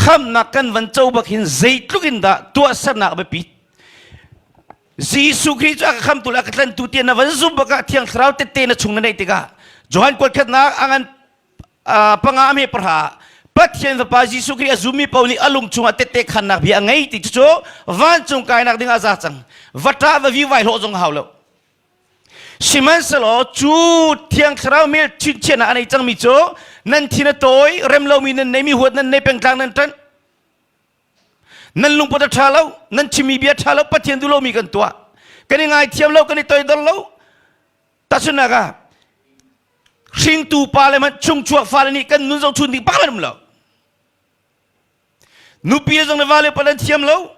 Khamnak kan van co bak hin zeitluk in dah tuahsernak a biapit. Jesuh Khrih cu a ka khamtu le a ka tlantu tiah na van zumh bak ah Thiang Thlarau tette na chung na neih tikah Johan kuatkhatnak a ngan panga a me pahra Pathian Fapa Jesuh Khrih a zummi paoh nih a lung chungah tette khannak bia a ngei ti cu vancung kainak ding ah za cang. Va ṭah va vi vai hlawh zong a hau lo. Sihmanhsehlaw cu Thiang Thlarau mel chinchiahnak a nei cangmi cu nan thin a tawi, rem lomi nan neimi huat nan nei pengtlang nan ṭanh. Nan lungput a ṭha lo, nan chimmi bia ṭha lo, Pathian duh lomi kan tuah. Kan i ngaithiam lo, kan i toidor lo. Tahchunhnak ah, hringtu pa le hmanh chungchuak fale nih kan nun zohchun ding bak an um lo. Nupi zong le vale pa nan thiam lo.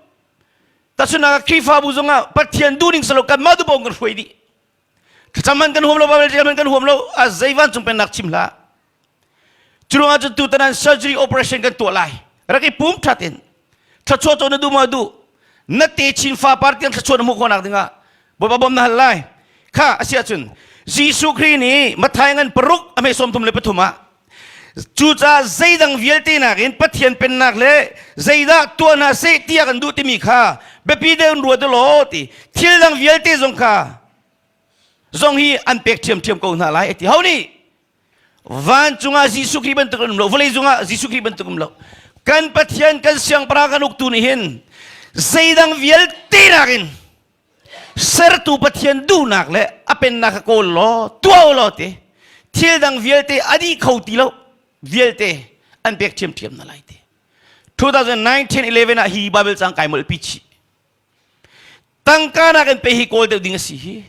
Tahchunhnak ah Khrihfabu zong ah Pathian duhning si lo kanmah duh paoh kan hruai dih. Thlacam man kan huam lo, Bible rel man kan huam lo, a zei vancung pennak chim hlah. Cu ruangah cun tutan an surgery operation kan tuah lai. Rak i pum that in thluachuah cawn na duh ma duh na te chin fa par tiang thluachuah na hmuh khawhnak dingah Bawipa bawm na hal lai. Kha a si ahcun Jesuh Khrih nih Matthai ngan paruk a hme 33 ah Cucaah zeidang vialte nakin Pathian pennak le zeidah tuah hna seh tiah kan duh timi kha biapi deuh in ruat u law ti thil dang vialte zong kha zong hi an pek ṭhiamṭhiam ko hna lai a ti. Ho nih vancung ah Jesuh Khrih bantuk um lo, vawlei cungah Jesuh Khrih bantuk um lo. Kan Pathian kan siangpahrang kan uktu nih hin zeidang vialte nakin sertu Pathian duhnak le a pennak kha kawl law tuah u law ti thil dang vialte a dih kho ti lo vialte an pek ṭhiamṭhiam na lai ti 2019 11 ah hi Bible cang kai molh pi chih tangka nak in pe hi kawl deuh ding a si hi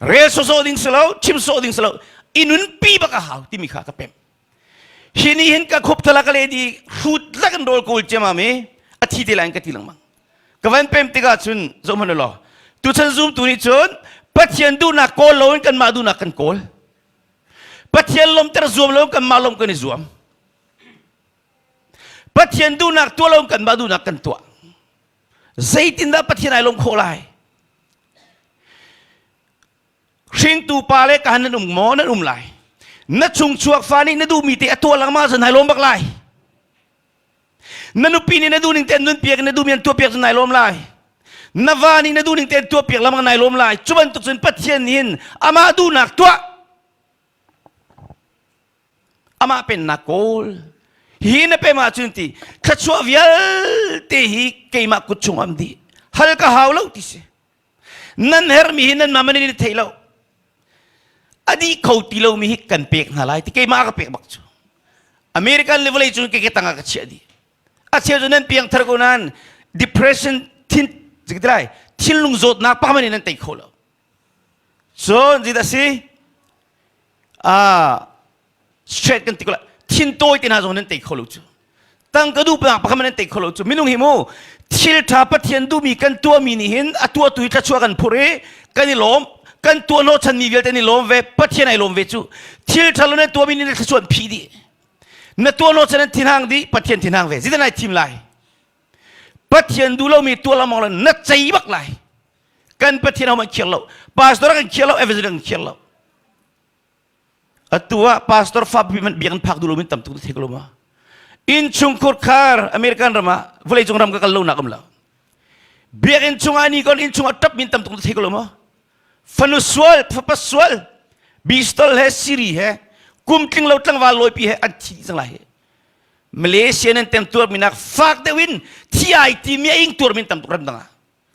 rel sawsawh ding si lo chim sawh ding si lo i nunpi bak a hau timi kha ka pemh hi ni hin ka khup thala ka le di hrut lak in rawl kawl ciamam i a thi te lai in ka ti lengmang ka van pem tikah cun zoh hmanh law tuchan zumtu nih cun Pathian duhnak kawl loin kanmah duhnak kan kawl Pathian lawmter zuam loin kanmah lawm kan i zuam Pathian duhnak tuah loin kanmah duhnak kan tuah zeitindah Pathian ai lawm khawh lai hringtu pa le ka nan um maw nan um lai na chungchuak fa nih na duhmi te a tuah lengmang cun nai lawm bak lai na nupi nih na duhning te an nun piak na duhmi an tuah piak cun nai lawm lai na va nih na duhning te an tuah piak lengmang nai lawm lai cu bantuk cun Pathian nih hin amah duhnak tuah amah pennak kawl hi na pem ahcun ti thluachuah vialte hi keimah kut chung am dih hal ka hau lo ti si nan hermi hi nan mah man in thei lo a dih kho ti lomi hi kan pek hna lai ti keimah ka pek bak cu American le vawlei cu ke tangah ka chiah dih a cheu cu nan piang thar ko nan depression thin lai thinlung zawtnak pakman in nan tei kho lo cun zeidah si straight kan ti ko la thin tawi te hna zong nan tei kho lo cu tangka duh nak pakhat nan tei kho lo cu minung hi mu thil tha pathian duhmi kan tuahmi nih hin a tuahtu hi thluachuah kan phur i kan i lawm kan tuah hnawhchan mi vialte ni lawm ve pathian ai lawm ve cu thil tha lo nan tuahmi nih thluachuah an phih dih na tuah hnawhchan an thinhang dih pathian thinhang ve zeidah nai thim lai pathian duh lomi tuah lengmang lo na cei bak lai kan pathian ho man khiar lo pastor kan khiar lo evangelist kan khiar lo Atu ah pastor fa pipi man biakinn phak duh lomi tam tuk thei ko lo ma. Innchungkhur khar American ram ah vawleicung ram ka kal lo nak um lo. Biakinn chungah ni kon innchung ah tap min tam tuk thei ko lo ma. Fanu sual, fapa sual, bistol he siri he kum tling lo tlangval lawipi he an thi cang lai he. Malaysia nan tem tuar minak fak deuh in thi ai ti mi a ing tuar min tam tuk ram dang ah.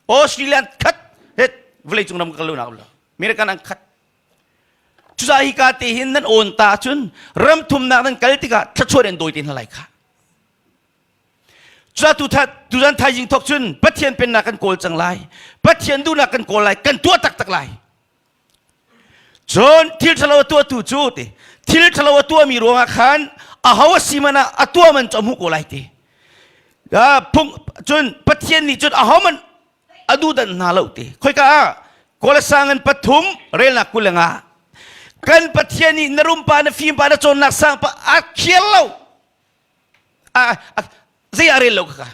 Australia an khat he vawleicung ram ka kal lo nak um lo. American an khat. Cucaah hika te hin nan awn ta ahcun ram thumnak nan kal tikah thluachuah nan dawi te hna lai kha. Cucaah tu tuzan thaizing thawk cun Pathian pennak kan kawl cang lai. Pathian duhnak kan kawl lai. Kan tuah taktak lai. Cun thil ṭhalo a tuahtu cu ti thil ṭhalo a tuahmi ruangah khan aho a si man ah a tuah man cu a hmuh ko lai ti. Phung cun Pathian nih cun aho man a duhdanh hna lo ti khoika ah Kawlasa ngan pathum relnak 25 kan Pathian nih na rumpa na fimpa na cawnnak sang pa a khial lo a zei a rel lo kaka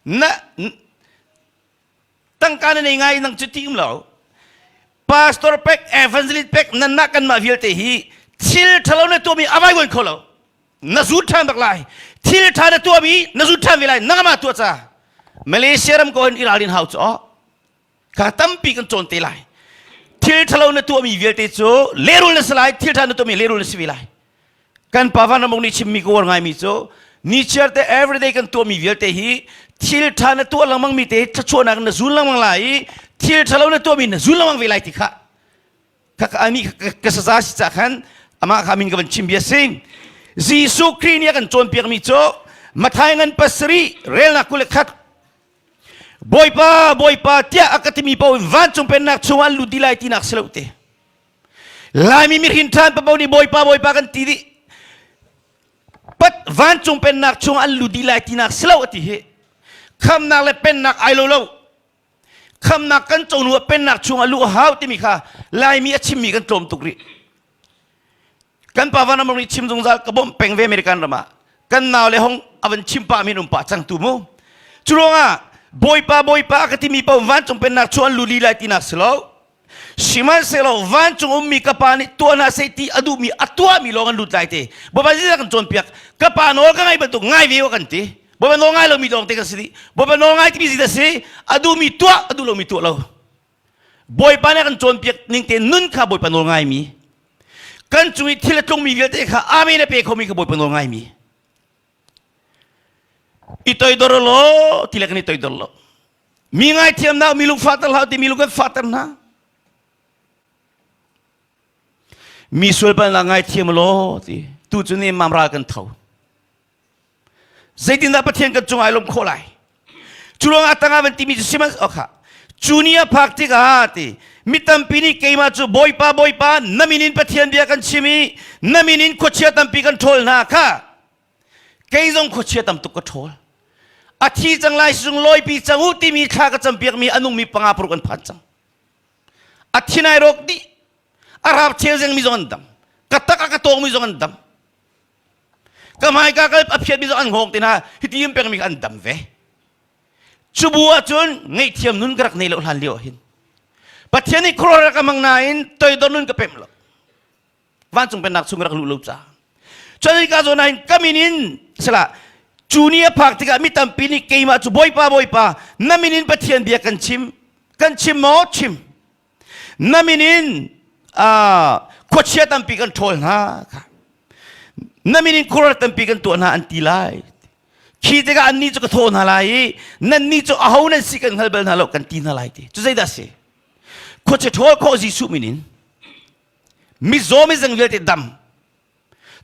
na tangka na nei ngai nang cu ti um lo pastor pek evangelist pek nan nak kan mah vialte hi thil thalo na tuahmi avai gon kho lo. Na zut ṭhan bak lai. Thil ṭha na tuahmi na zut ṭhan ve lai. Nangmah tuah ca. Malaysia ram ko hin i ralrin hau cu aw. Kha tampi kan cawn te lai. Thil ṭhalo na tuahmi vialte cu lehrul na si lai. Thil ṭha na tuahmi lehrul na si ve lai. Kan pa Van Ramuk nih chimmi ka uar ngaimi cu nichiar te everyday kan tuahmi vialte hi thil ṭha na tuah lengmang mi te thluachuahnak na zul lengmang lai i thil ṭhalo na tuahmi na zul lengmang ve lai ti kha ka ami ka saza si ca khan amah kha min ka van chim bia si. Jesuh Khrih nih a kan cawnpiakmi cu Mathai ngan pasarih relnak 21 Bawipa Bawipa tiah a ka timi paoh in vancung pennak chungah an lut dih lai tinak si lo te. Laimi mihrin ṭhan papo nih Bawipa Bawipa kan ti dih. Pat vancung pennak chung an lut dih lai tinak si lo a ti hi. Khamnak le pennak ai lo lo. Khamnak kan co hnu ah pennak chung a luh a hau timi kha Laimi a chimmi kan tlawm tuk rih. Kan pa van among nih chim zungzal ka bawmh peng ve American ram ah. Kan nau le hong a van chim pah min um pah cang tu mu. Cu ruangah Bawipa Bawipa a ka timi paoh vancung pennak chung an lut dih lai tinak si lo. Sihmanhsehlaw vancung ummi ka pa nih tuah hna seh ti a duhmi a tuahmi lawng an lut lai te. Bawipa zeidah kan cawnpiak? Ka pa nawl ka ngaih bantuk ngai ve u kan ti. Bawipa nawl ngai lomi lawng te kan si dih. Bawipa nawl ngai timi zeidah si? A duhmi tuah, a duh lomi tuah lo. Bawipa nih a kan cawnpiak ning te nun kha Bawipa nawl ngaimi. Kan cung i thil a tlungmi vialte kha amen a pe khomi kha Bawipa nawl ngaimi. I toidor law ti le kan i toidor lo. Mi ngaithiamnak mi lung fahter hlah ti mi lung kan fahter hna. Mi sualpalnak ngaithiam law ti tu cu ne mam ral kan tho. Zeitindah Pathian kan cung ai lawm khawh lai? Cu ruangah tangah van timi cu sihmanh okha. Cu ni a phak tikah ti mi tampi nih keimah cu Bawipa Bawipa na min in Pathian bia kan chim i na min in khuachia tampi kan ṭhawl hna kha Kei zong khuachia tam tuk ka ṭhawl. A thi cang lai sung lawipi cang u timi thla ka campiakmi a nungmi panga paruk an phan cang. A thinai rawk dih. A rap chel zengmi zong an dam. Ka tak a ka tawngmi zong an dam. Ka hmaika kal a phiatmi zong an hngawng te hna hiti in pengmi an dam ve. Cu bu ahcun ngaihthiam nun ka rak nei lo hlan lio ah hin. Pathian nih khuaruahhar ka mang nain toidor nun ka pemh lo. Vancung pennak chung rak luh lo ca. Cun ka zawn ah hin ka min in sala cu ni a phak tikah mi tampi nih keimah cu Bawipa Bawipa na min in Pathian bia kan chim kan chim maw chim na min in khuachia tampi kan ṭhawl hna kha na min in khuaruahhar tampi kan tuah hna an ti lai khi tikah annih cu ka thaw hna lai i nannih cu aho nan si kan hngal bal hna lo kan ti hna lai ti cu zeidah a si khuachia ṭhawl khawh Jesuh min in mizaw mizeng vialte dam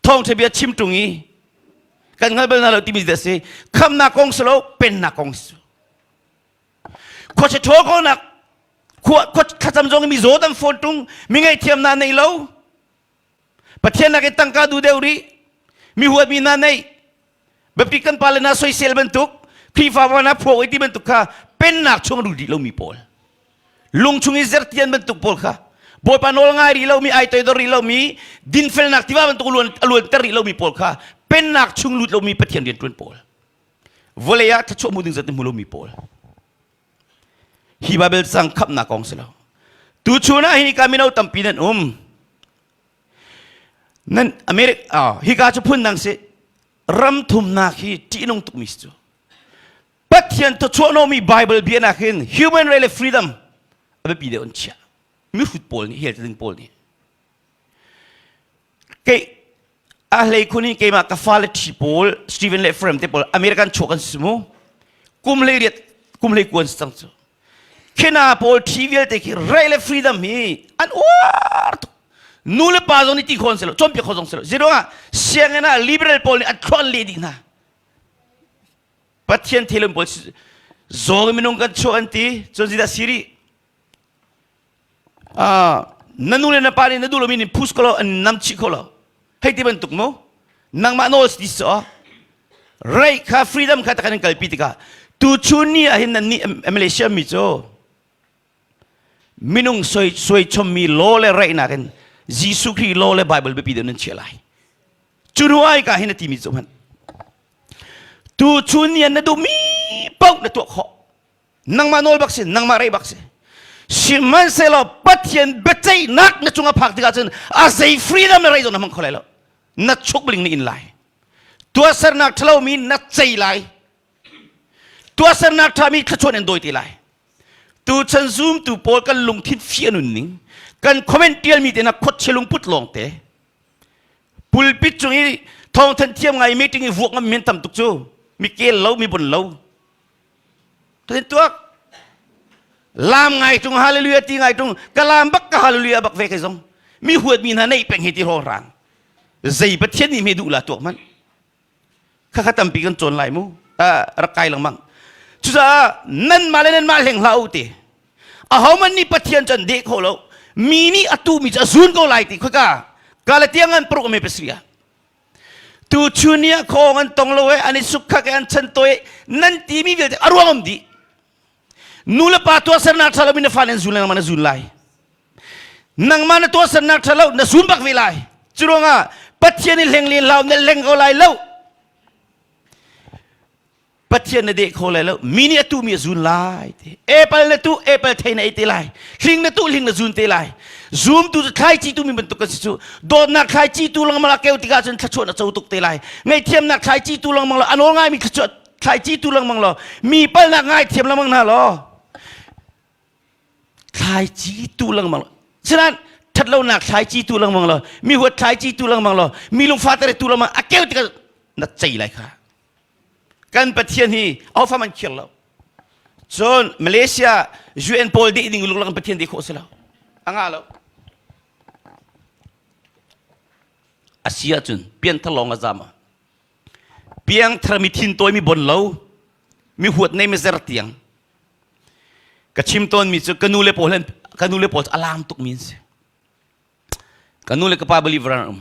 thawngṭha bia chim ṭung i kan hngal bal hna lo timi a si khamnak kong si lo pennak kong si khuachia ṭhawl khawhnak khua thlacam zong mizaw dam fawn ṭung mi ngaihthiamnak nei lo Pathian nak in tangka duh deuh rih mi huatmi hna nei biapi kan pale hna soisel bantuk Khrihfa hna phuak i ti bantuk kha pennak chung lut rih lomi pawl lung chung i zertian bantuk pawl kha Bawipa nawl ngai rih lomi ai toidor rih lomi dinfelnak tiva bantuk a luanter rih lomi pawl kha pennak chung lut lomi Pathian rianṭuan pawl vawlei ah thluachuah hmu ding zat hmu lomi pawl hi Bible cang khamhnak kong si lo tuchun ah hi ka mino tampi nan um nan America hika cu phun dang si ram thumnak hi ṭihnung tukmi si cu Pathian thawchuahhnawhmi Bible bia nakin human right le freedom a biapi deuh an chiah. Mihrut pawl nih hel ding pawl nih. Kei a hlei khun in keimah ka fale ṭhi pawl Stephen le Ephraim te pawl American chuak an si mu. Kum hlei riat kum hlei kuan si cang cu. Khina pawl ṭhi vialte khi right le freedom hi an uar tuk. Nu le pa zong nih ti kho an si lo, cawnpiak kho zong si lo. Zeiruangah sianginn ah liberal pawl nih an thluak an leh dih hna. Pathian thilum pawl zawng minung kan chuah an ti cun zeidah si rih na nu le na pa nih na duh lomi nin phus ko lo an nam chih kho lo hei ti bantuk mu nangmah nawl si so right kha freedom kha takan in kalpi tikah tu chun ni ah hin nan nih Malaysia mi cu minung soi soi chommi law le right nakin Jesuh Khrih law le Bible biapi deuh nan chia lai Cu hnu ai ka hin a timi cu hmanh. Tu chun ni na duhmi paoh na tuah khawh. Nangmah nawl bak si, nangmah rei bak si. Sihmanhsehlaw Pathian biaceihnak na cungah phak tikah cun a zei freedom na rei zong na hmang kho lai lo. Na chuk bling na in lai. Tuahsernak ṭhalomi na cei lai. Tuahsernak ṭhami thluachuah nan dawi te lai. Tuchan zumtu pawl kan lungthin fi a nun ning, kan comment ṭialmi te na khuachia lungput lawng te. Pulpit cung i thawngthan thiam ngai meeting i vuak ngam men tam tuk cu. Mi kel lo, mi bon lo. Tin tuak. Lam ngai tung hallelujah ti ngai tung ka lam bak ka hallelujah bak ve kai zong. Mi huat mi hna nei peng hi ti hrawng rang. Zei Pathian nih me duh la tuak man. Khakha tampi kan cawn lai mu. rak kai lengmang. Cucaah nan mah le nan mah hleng hlah u ti. Ahoman nih Pathian cu an deh kho lo. Mi nih a tu mi cu a zun ko lai ti khoika. Galatia ngan paruk me pasria. Tu chun ah khong an tong lo e an i suk khak e an chan toi nan ti mi vialte a ruang um dih. Nu le pa tuahsernak ṭha lo mi na fa nan zun lengmang na zun lai. Nangmah na tuahsernak ṭha lo na zun bak ve lai. Cu ruangah Pathian i hleng len hlau na hleng ko lai lo. Pathian na deh kho lai lo. Mi nih a tu mi a zun lai ti. Apple na tu apple thei na ei te lai. Hling na tu hling na zun te lai. Zum tu cu thlaici tu mi bantuk kan si cu. Dawtnak thlaici tu lengmang la keu tikah cun thluachuah na co tuk te lai. Ngaihthiamnak thlaici tu lengmang la a nawl ngaimi thluachuah thlaici tu lengmang law mi palnak ngaithiam lengmang hna law thlaici tu lengmang law sinain ṭhatlonak thlaici tu lengmang law mi huat thlaici tu lengmang law mi lungfa tere tu lengmang a keu tikah na cei lai kha kan Pathian hi ahofa man khir lo cun Malaysia UN pawl deh ding lung kan Pathian deh khawh si lo a ngah lo a si ahcun pianthar lawng a zam piangthar mi thin tawi mi bon lo mi huat nei mi zer tiang ka chim tawn mi cu ka nu le pawl ka nu le pawl cu alam tuk mi an si ka nu le ka pa believer an um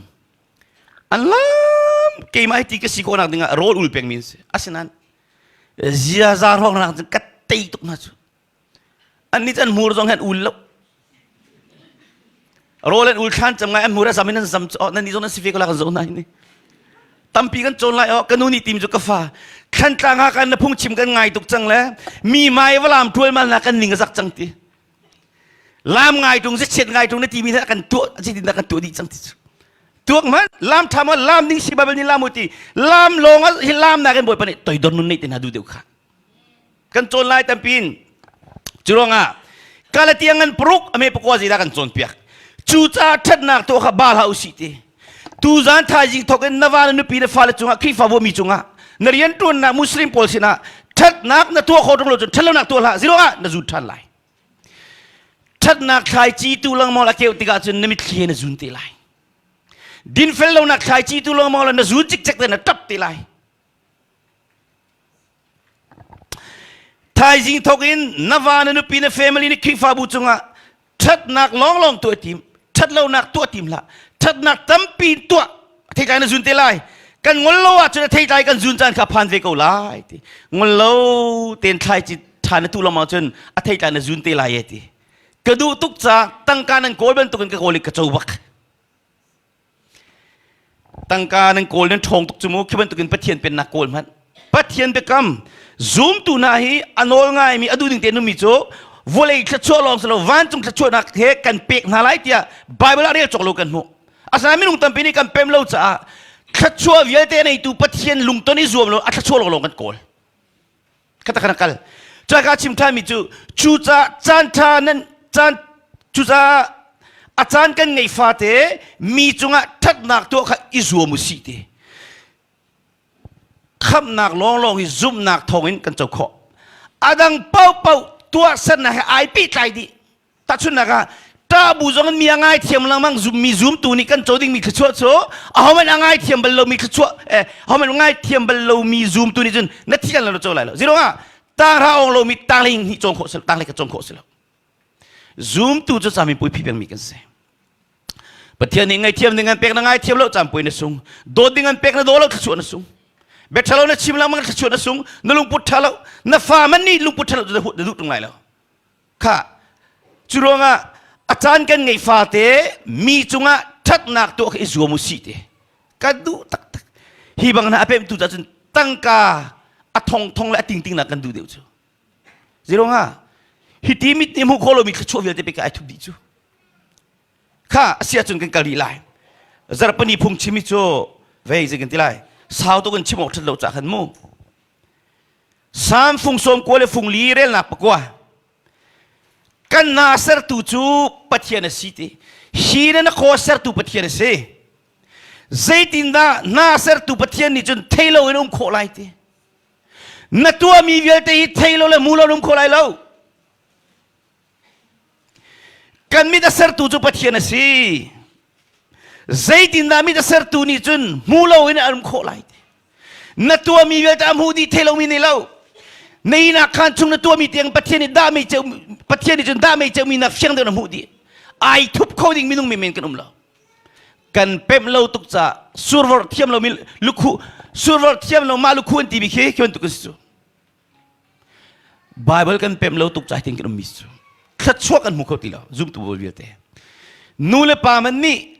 an lam keimah hi ti ka si khawhnak dingah rawl ul peng mi an si asinain ziaza rawknak cun ka tei tuk hna cu An nih cu an hmur zong hi an ul lo. Rawl an ul thlan cam ngai an hmur a zam in an zam cu oh nan nih zong nan si ve ko la kan zo na ni. Tampi kan cawn lai oh ka nu nih tim cu ka fa thlantlang ha kan na phungchim kan ngai tuk cang le mi mai valam tual mal na kan ning a zak cang ti. Lam ngai tung si chiat ngai tung na ti mi kan tuah zeitin dah kan tuah dih cang ti cu. Tuak man lam tha ma lam ding si Bible ni lam u ti lam lawng hi lam na kan bawipa nih toidor nun nei te hna du deuh kha. Kan cawn lai tampi cu ruangah Galatia ngan paruk ame pakua zeidah kan cawnpiak. Cucaah ṭhatnak tuah kha ba hlah usih ti. Tuzaan thaizing thawk in na va na nupi na fale cungah Khrihfabu mi cungah na rianṭuannak Muslim pawl sinah ṭhatnak na tuah khawh ṭung lo cun ṭhatlonak tuah hlah ziruangah na zun ṭhan lai. Ṭhatnak thlaici tu lengmang a keuh tikah cun na mitthli na zun te lai. Dinfel lonak thlaici tu lengmang na zun cikcek te na ṭap te lai. Thaizing thawk in na va na nupi na family na Khrihfabu cungah ṭhatnak lawnglawng tuah tim ṭhatlonak tuah tim hlah ṭhatnak tampi tuah theitlai na zun te lai kan ngol lo ahcun a theitlai kan zun caan kha phan ve ko lai ti ngol lo ten thlai ci ṭha na tu lawng cun a theitlai na zun te lai e ti ka duh tuk ca tangka nan kawl bantukin ka kawl i ka co bak Tangka nan kawl nan ṭhawng tuk cu mu khi bantukin Pathian pennak kawl hmanh. Pathian biakam zumtu hna hi a nawl ngaimi a duhning te numi cu vawlei thluachuah lawng si lo vancung thluachuahnak he kan pek hna lai tiah Bible ah rel cawk lo kan hmuh. Asinain minung tampi nih kan pem lo caah thluachuah vialte neitu Pathian lungton i zuam lo a thluachuah lawnglawng kan kawl. Kata kana kal. Cuka chim ṭhanmi cu cucaah caan ṭha nan caan cucaah a caan kan ngeih fate mi cungah ṭhatnak tuah kha i zuam u sih ti. Khamhnak lawnglawng hi zumhnak thawngin kan co khawh. A dang paohpaoh tuahsernak he ai pehtlai dih. Tahchunhnak ah ṭahbu zong in mi a ngaithiam lengmang mi zumtu nih kan co dingmi thluachuah cu ahohmanh a ngaithiam bal lomi thluachuah eh ahohmanh ngaithiam bal lomi zumtu nih cun na thi lo co lai lo zirong ah tanghra ong lomi tanglei hnih cawn khawh si lo tanglei ka cawn khawh si lo zumtu cu cami pui phi pengmi kan si Pathian nih ngaithiam ding an pek na ngaithiam lo caan pui na sung dawt ding an pek na daw lo thluachuah na sung bia ṭhalo na chim lengmang thluachuah na sung na lungput ṭha lo na fa man nih lungput ṭha lo cu na duh ṭung lai lo Kha cu ruangah a caan kan ngeih fate mi cungah ṭhatnak tuah kha i zuam u sih ti ka duh taktak. Hi bang hna a pemtu ca cun tangka a thongthong le a tingting nak kan duh deuh cu. Zeiruangah hi ti mit nih hmuh khawh lomi thluachuah vialte pek ai thup dih cu. Kha a si ahcun kan kal rih lai. Zarhpini phungchim hi cu vei zei kan ti lai. Sau tuk in chim awk ṭhat lo ca khan mu. Sam fung sawm kua le fung li relnak pakua. Kan na sertu cu Pathian a si ti. Hi na na khaw sertu Pathian a si. Zeitindah na sertu Pathian nih cun thei lo in um khawh lai ti. Na tuahmi vialte hi thei lo le mu lo in um khawh lai lo. Kan mit a sertu cu Pathian a si. Zeitindah mit a sertu nih cun hmu loin a um khawh lai ti. Na tuahmi vialte a hmu dih thei lomi nei lo. Na ihnak khaan chung na tuahmi tiang Pathian nih dah mei ceu Pathian nih cun dah mei ceumi nak fiang deuh na hmuh dih. Ai thup kho ding minung menmen kan um lo. Kan pemh lo tuk ca survor thiam lomi lukhu survor thiam lo mah lukhu an timi khi khi bantuk si cu. Bible kan pem lo tuk cai tin kan ummi cu thluachuah kan hmu kho ti lo zumtu bawi vialte nu le pa man nih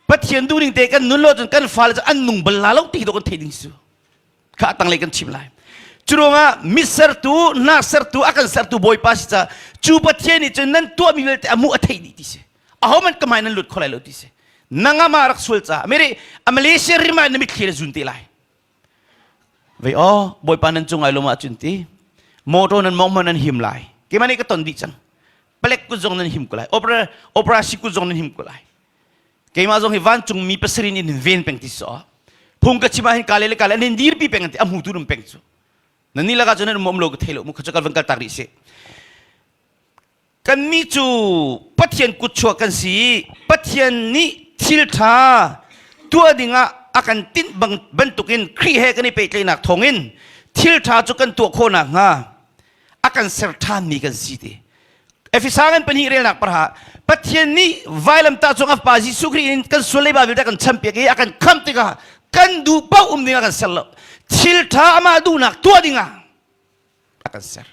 Pathian duhning te kan nun lo cun kan fale cu an nung bal la lo ti do kan theih ding cu kha tanglei kan chim lai cu ruangah mit sertu hna sertu a kan sertu bawipa si ca cu Pathian nih cun nan tuahmi vialte a hmuh a theih dih ti si aho man ka hmai nan lut kho lai lo ti si nangama rak sual ca Mary a Malaysia rim ah na mitthli na zun te lai Vei aw, Bawipa nan cung ai lawm ahcun ti, motor nan mawng hmanh nan him lai. Keimah nih ka ton dih cang. Palek kut zong nan him ko lai. Opera, operasi kut zong nan him ko lai. Keimah zong hi vancung mi pasarih nih nan ven peng ti so. Phung ka chim ah hin kale le kale an in dirpi peng an ti a hmutu num peng cu. Nan ni lakah cun nan um um lo ka thei lo mu kha cu kal van kal tak rih sih. Kannih cu Pathian kutchuak kan si i Pathian nih thil ṭha tuah dingah a kan tinh bang bantukin Khrih he kan i pehtlaihnak thawngin thil ṭha cu kan tuah khawh nakhnga a kan ser ṭhanmi kan si ti. Efesa ngan pahnih relnak parha Pathian nih vailamtah cung a Fapa Jesuh Khrih in kan sual leiba vialte a kan champiak i a kan khamh tikah kan duh paoh um dingah a kan ser lo. Thil ṭha amah duhnak tuah dingah a kan ser.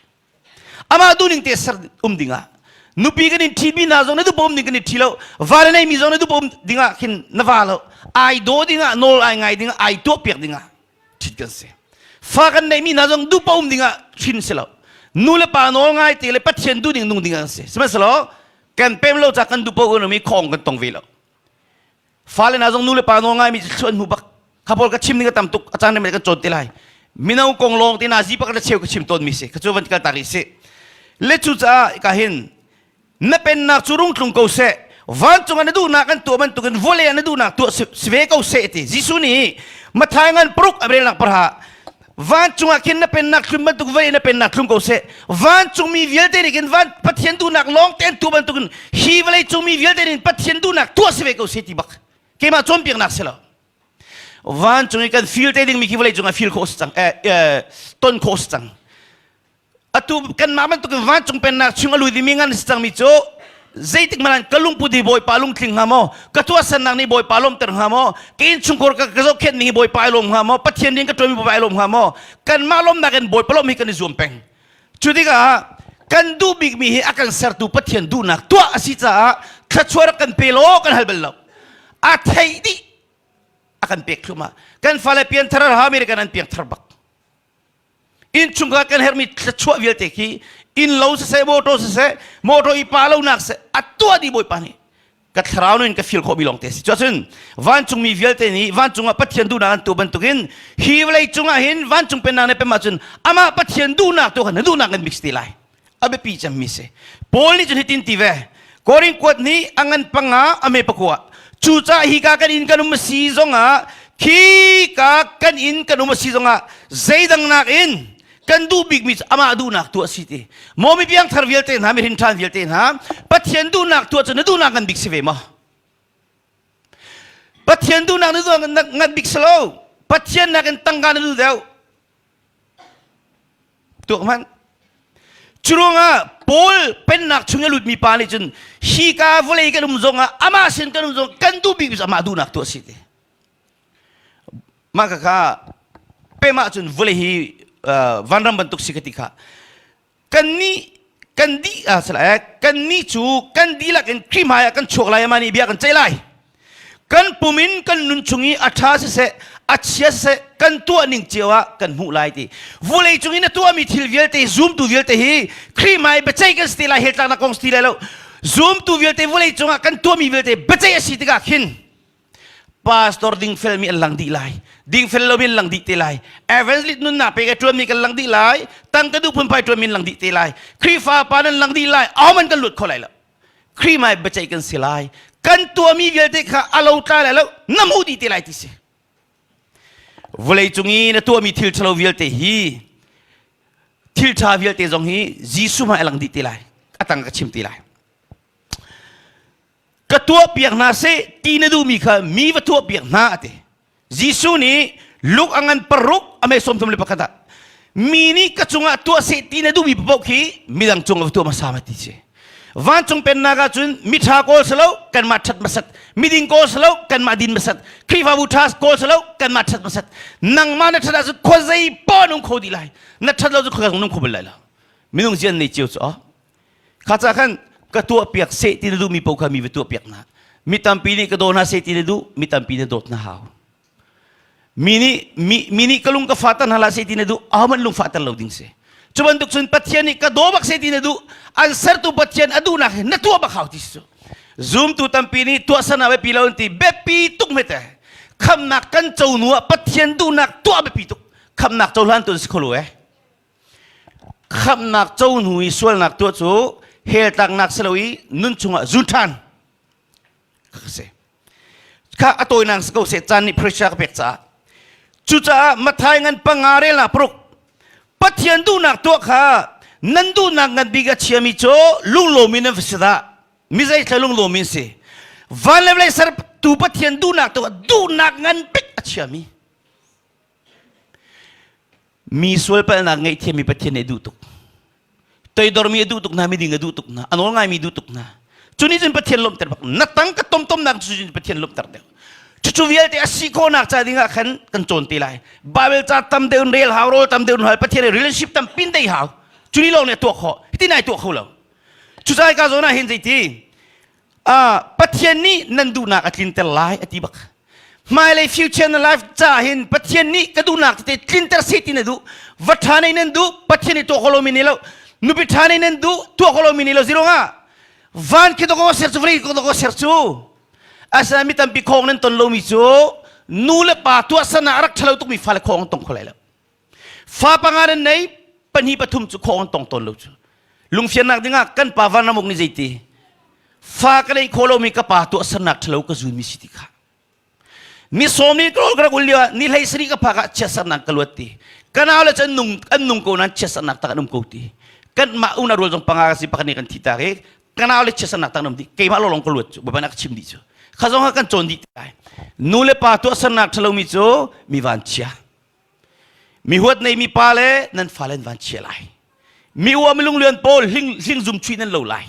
Amah duhning te ser um dingah nupi kan in ṭhimi hna zong na duh um ding kan i ṭhi lo va na neimi zong na duh um dingah khin na va lo ai daw dingah nawl ai ngai dingah ai tuah piak dingah ṭhit kan si fa kan neimi hna zong duh um dingah hrin si lo nu le pa nawl ngai te le Pathian duh ding nung ding an si sihmanhsehlaw kan pem lo ca kan duh paoh um i khong kan tong ve lo Fale hna zong nu le pa nawl ngaimi cu an hmu bak. Kha pawl ka chim ding a tam tuk, a caan rem kan cawn te lai. Mino kong lawng te na zi pakhat le cheu ka chim tawn mi si. Ka cu van kal tak rih si. Le cu caah ka hin na pennak cu rung tlung ko seh. Vancung ah na duhnak an tuah bantukin vawlei ah na duhnak tuah si ve ko seh ti. Jesuh nih Matthai ngan paruk a relnak parha vancung ah khin na pennak thlum bantuk vawlei na pennak thlum ko seh vancung mi vialte nih khin van Pathian duhnak lawng te an tuah bantukin hi vawlei cung mi vialte nih Pathian duhnak tuah si ve ko seh ti bak keimah cawnpiaknak si lo vancung i kan feel te dingmi khi vawlei cung ah feel khawh si cang eh, ton khawh si cang Atu kanmah bantukin vancung pennak chung a lut dingmi ngan si cangmi cu zeitik hmanh ka lungput hi Bawipa lungtling hnga maw? Ka tuahsernak nih Bawipa lawmter hnga maw? Ka innchungkhar ka, ka zohkhenh ning hi Bawipa ai lawm hnga maw? Pathian rian ka ṭuanmi Bawipa ai lawm hnga maw? Kanmah lawmnak in Bawipa lawm hi kan i zuam peng. Cu tikah kan duh bikmi hi a kan sertu Pathian duhnak tuah a si caah thluachuah rak kan pe law kan hal bal lo. A theih dih a kan pek thluahmah. Kan fale pianthar American an piangthar bak. Innchungkhar kan herhmi thluachuah vialte khi innlo siseh, motor siseh, motor i pa lonak siseh, a tuah dih Bawipa nih. Ka thlarau nun ka feel khawhmi lawng te a si. Cuahcun vancungmi vialte nih vancung ah Pathian duhnak an tuah bantukin hi vawlei cungah hin vancung pennak nih pem ahcun amah Pathian duhnak tu kha na duhnak kan mix te lai. A biapi cemmi si. Paul nih cun hitin ti ve. Korin kuat nih a ngan panga a me pakua. Cucaah hika kan inn kan um a si zongah khi ka kan inn kan um a si zongah zeidang nakin kan duh bikmi cu amah duhnak tuah si ti. Maw mi piangthar vialte hna, mi hrinṭhan vialte hna, Pathian duhnak tuah cu na duhnak ngan bik si ve maw? Pathian duhnak na duh ngan bik si lo. Pathian nakin tangka na duh deuh. Tuak hmanh. Curuangah Paul pennak chung i a lutmi pa nih cun hi ka vawlei kan um zongah amah sin kan um zong kan duh bik amah duhnak tuah si ti. Mah ka kha pem ahcun vawlei hi vanram bantuk si ka ti kha. Kannih kan dih ah sala kannih cu kan dihlak in Khrih hmai ah kan chuak lai amah nih bia kan ceih lai kan pum in kan nun chung i a ṭha siseh a chia siseh kan tuah ning cio ah kan hmuh lai ti vulei cung in a tuahmi thil vialte zumtu vialte hi Khrih hmai biaceih kan si ti lai hell tlaknak kong si ti lai lo zumtu vialte vulei cungah kan tuahmi vialte biaceih a si tikah khin. Pastor dingfel mi an lang dih lai. Dingfel lomi an lang dih te lai. Evangelist nunnak pe ka ṭuanmi kan lang dih lai. Tangka duh phunphai ṭuanmi an lang dih te lai. Khrihfa pa nan lang dih lai. Ahohmanh kan lut kho lai lo. Khrih hmai biaceih kan si lai. Kan tuahmi vialte kha a lo tla lai lo. Na hmuh dih te lai ti si. Vawlei cung i na tuahmi thil ṭhalo vialte hi thil ṭha vialte zong hi Jesuh hmai a lang dih te lai. A tang ka chim te lai. Ka tuahpiak hna seh ti na duhmi kha mi va tuahpiak hna a ti. Jesuh nih Luke a ngan paruk a me 31 ah mi nih ka cungah tuah seh ti na duhmi paoh khi midang cungah va tuah hmasa ma ti si. Vancung pennak ah cun miṭha kawl si lo kanmah ṭhat hmasat, miding kawl si lo kanmah din hmasat, Khrihfabu ṭha kawl si lo kanmah ṭhat hmasat. Nangmah na ṭhat ahcun khuazei paoh nung kho dih lai. Na ṭhat lo cu khuazei nung kho bal lai lo. Minung zian nei cio cu aw. Kha ca khan ka tuahpiak seh ti na duhmi paoh kha mi va tuahpiak hna. Mi tampi nih ka daw hna seh ti na duh, mi tampi na dawt na hau. Mi nih mi, mi nih ka lung ka fahter hna hlah seh ti na duh, ahohmanh lung fahter lo ding si. Cu bantuk cun Pathian nih ka daw bak seh ti na duh, an sertu Pathian a duhnak hi na tuah bak hau ti si cu. Zumtu tampi nih tuahsernak biapi lo an ti, biapi tuk hmete. Khamnak kan co hnu ah Pathian duhnak tuah biapi tuk. Khamnak cohlan tu an si kho lo eh. Khamhnak co hnu i sualnak tuah cu hell tlaknak si lo i nun chungah zun ṭhan si. Kha a tawinak si ko seh caan nih pressure ka pek caah. Cucaah Matthai ngan panga relnak paruk Pathian duhnak tuah kha nan duhnak ngan bik a chiami cu lunglawm in nan va si dah. Mi zeithla lunglawm in si. Van le vawlei sertu Pathian duhnak tuah duhnak ngan bik a chiami. Mi sualpalhnak ngaihthiammi Pathian nih a duh tuk. Toidormi a duh tuk hna, miding a duh tuk hna, a nawl ngaimi duh tuk hna. Cu nih cun Pathian lawmhter bak. Na tang ka tomtomnak cu cun Pathian lawmhter deuh. Cucu vialte a si khawhnak ca ding ah khan kan cawn te lai. Bible ca tam deuh in rel hau, rawl tam deuh in hal, Pathian relationship tam pin dei hau. Cu ni lawng nih a tuah khawh. Hitin ai tuah kho lo. Cucaah ka zawn ah hin zeiti Pathian nih nan duhnak a tlinter lai a ti bak. Hmailei future na life ca hin Pathian nih ka duhnak tete tlinter seh ti na duh. Va ṭha nei nan duh, Pathian nih tuah kho lomi nei lo. Nupi ṭha nei nan duh, tuah kho lomi nei lo. Zirong van khi doko ser cu vawlei doko ser cu. Asinain mi tampi khong nan ton lomi cu nu le pa tuahsernak a rak ṭhalo tukmi fale khong an tong kho lai lo. Fa panga nan nei, pahnih pathum cu khawh an tong tawn lo cu. Lungfiannak dingah kan pa vanramuk nih zeiti fa ka neih khawh lomi ka pa tuahsernak ṭhalo ka zunmi si ti kha. Ni sawm ni ka rak ul lio ah ni hlei sarih ka phak ah chiatsernak ka luat ti. Ka nau le cu an nung an nung ko nain chiatsernak tak an um ko ti. Kan mah una rual zong panga ka si pakhat nih kan thi tak i ka nau le chiatsernak tak an um dih. Keimah lawlong ka luat cu baban a ka chim dih cu. Kha zong ah kan cawn dih te lai. Nu le pa tuahsernak ṭhalomi cu mi vanchia. Mi huat neimi pa le nan fale an van chia lai. Mi ua mi lunglian pawl hling, hling zum chuih nan lo lai.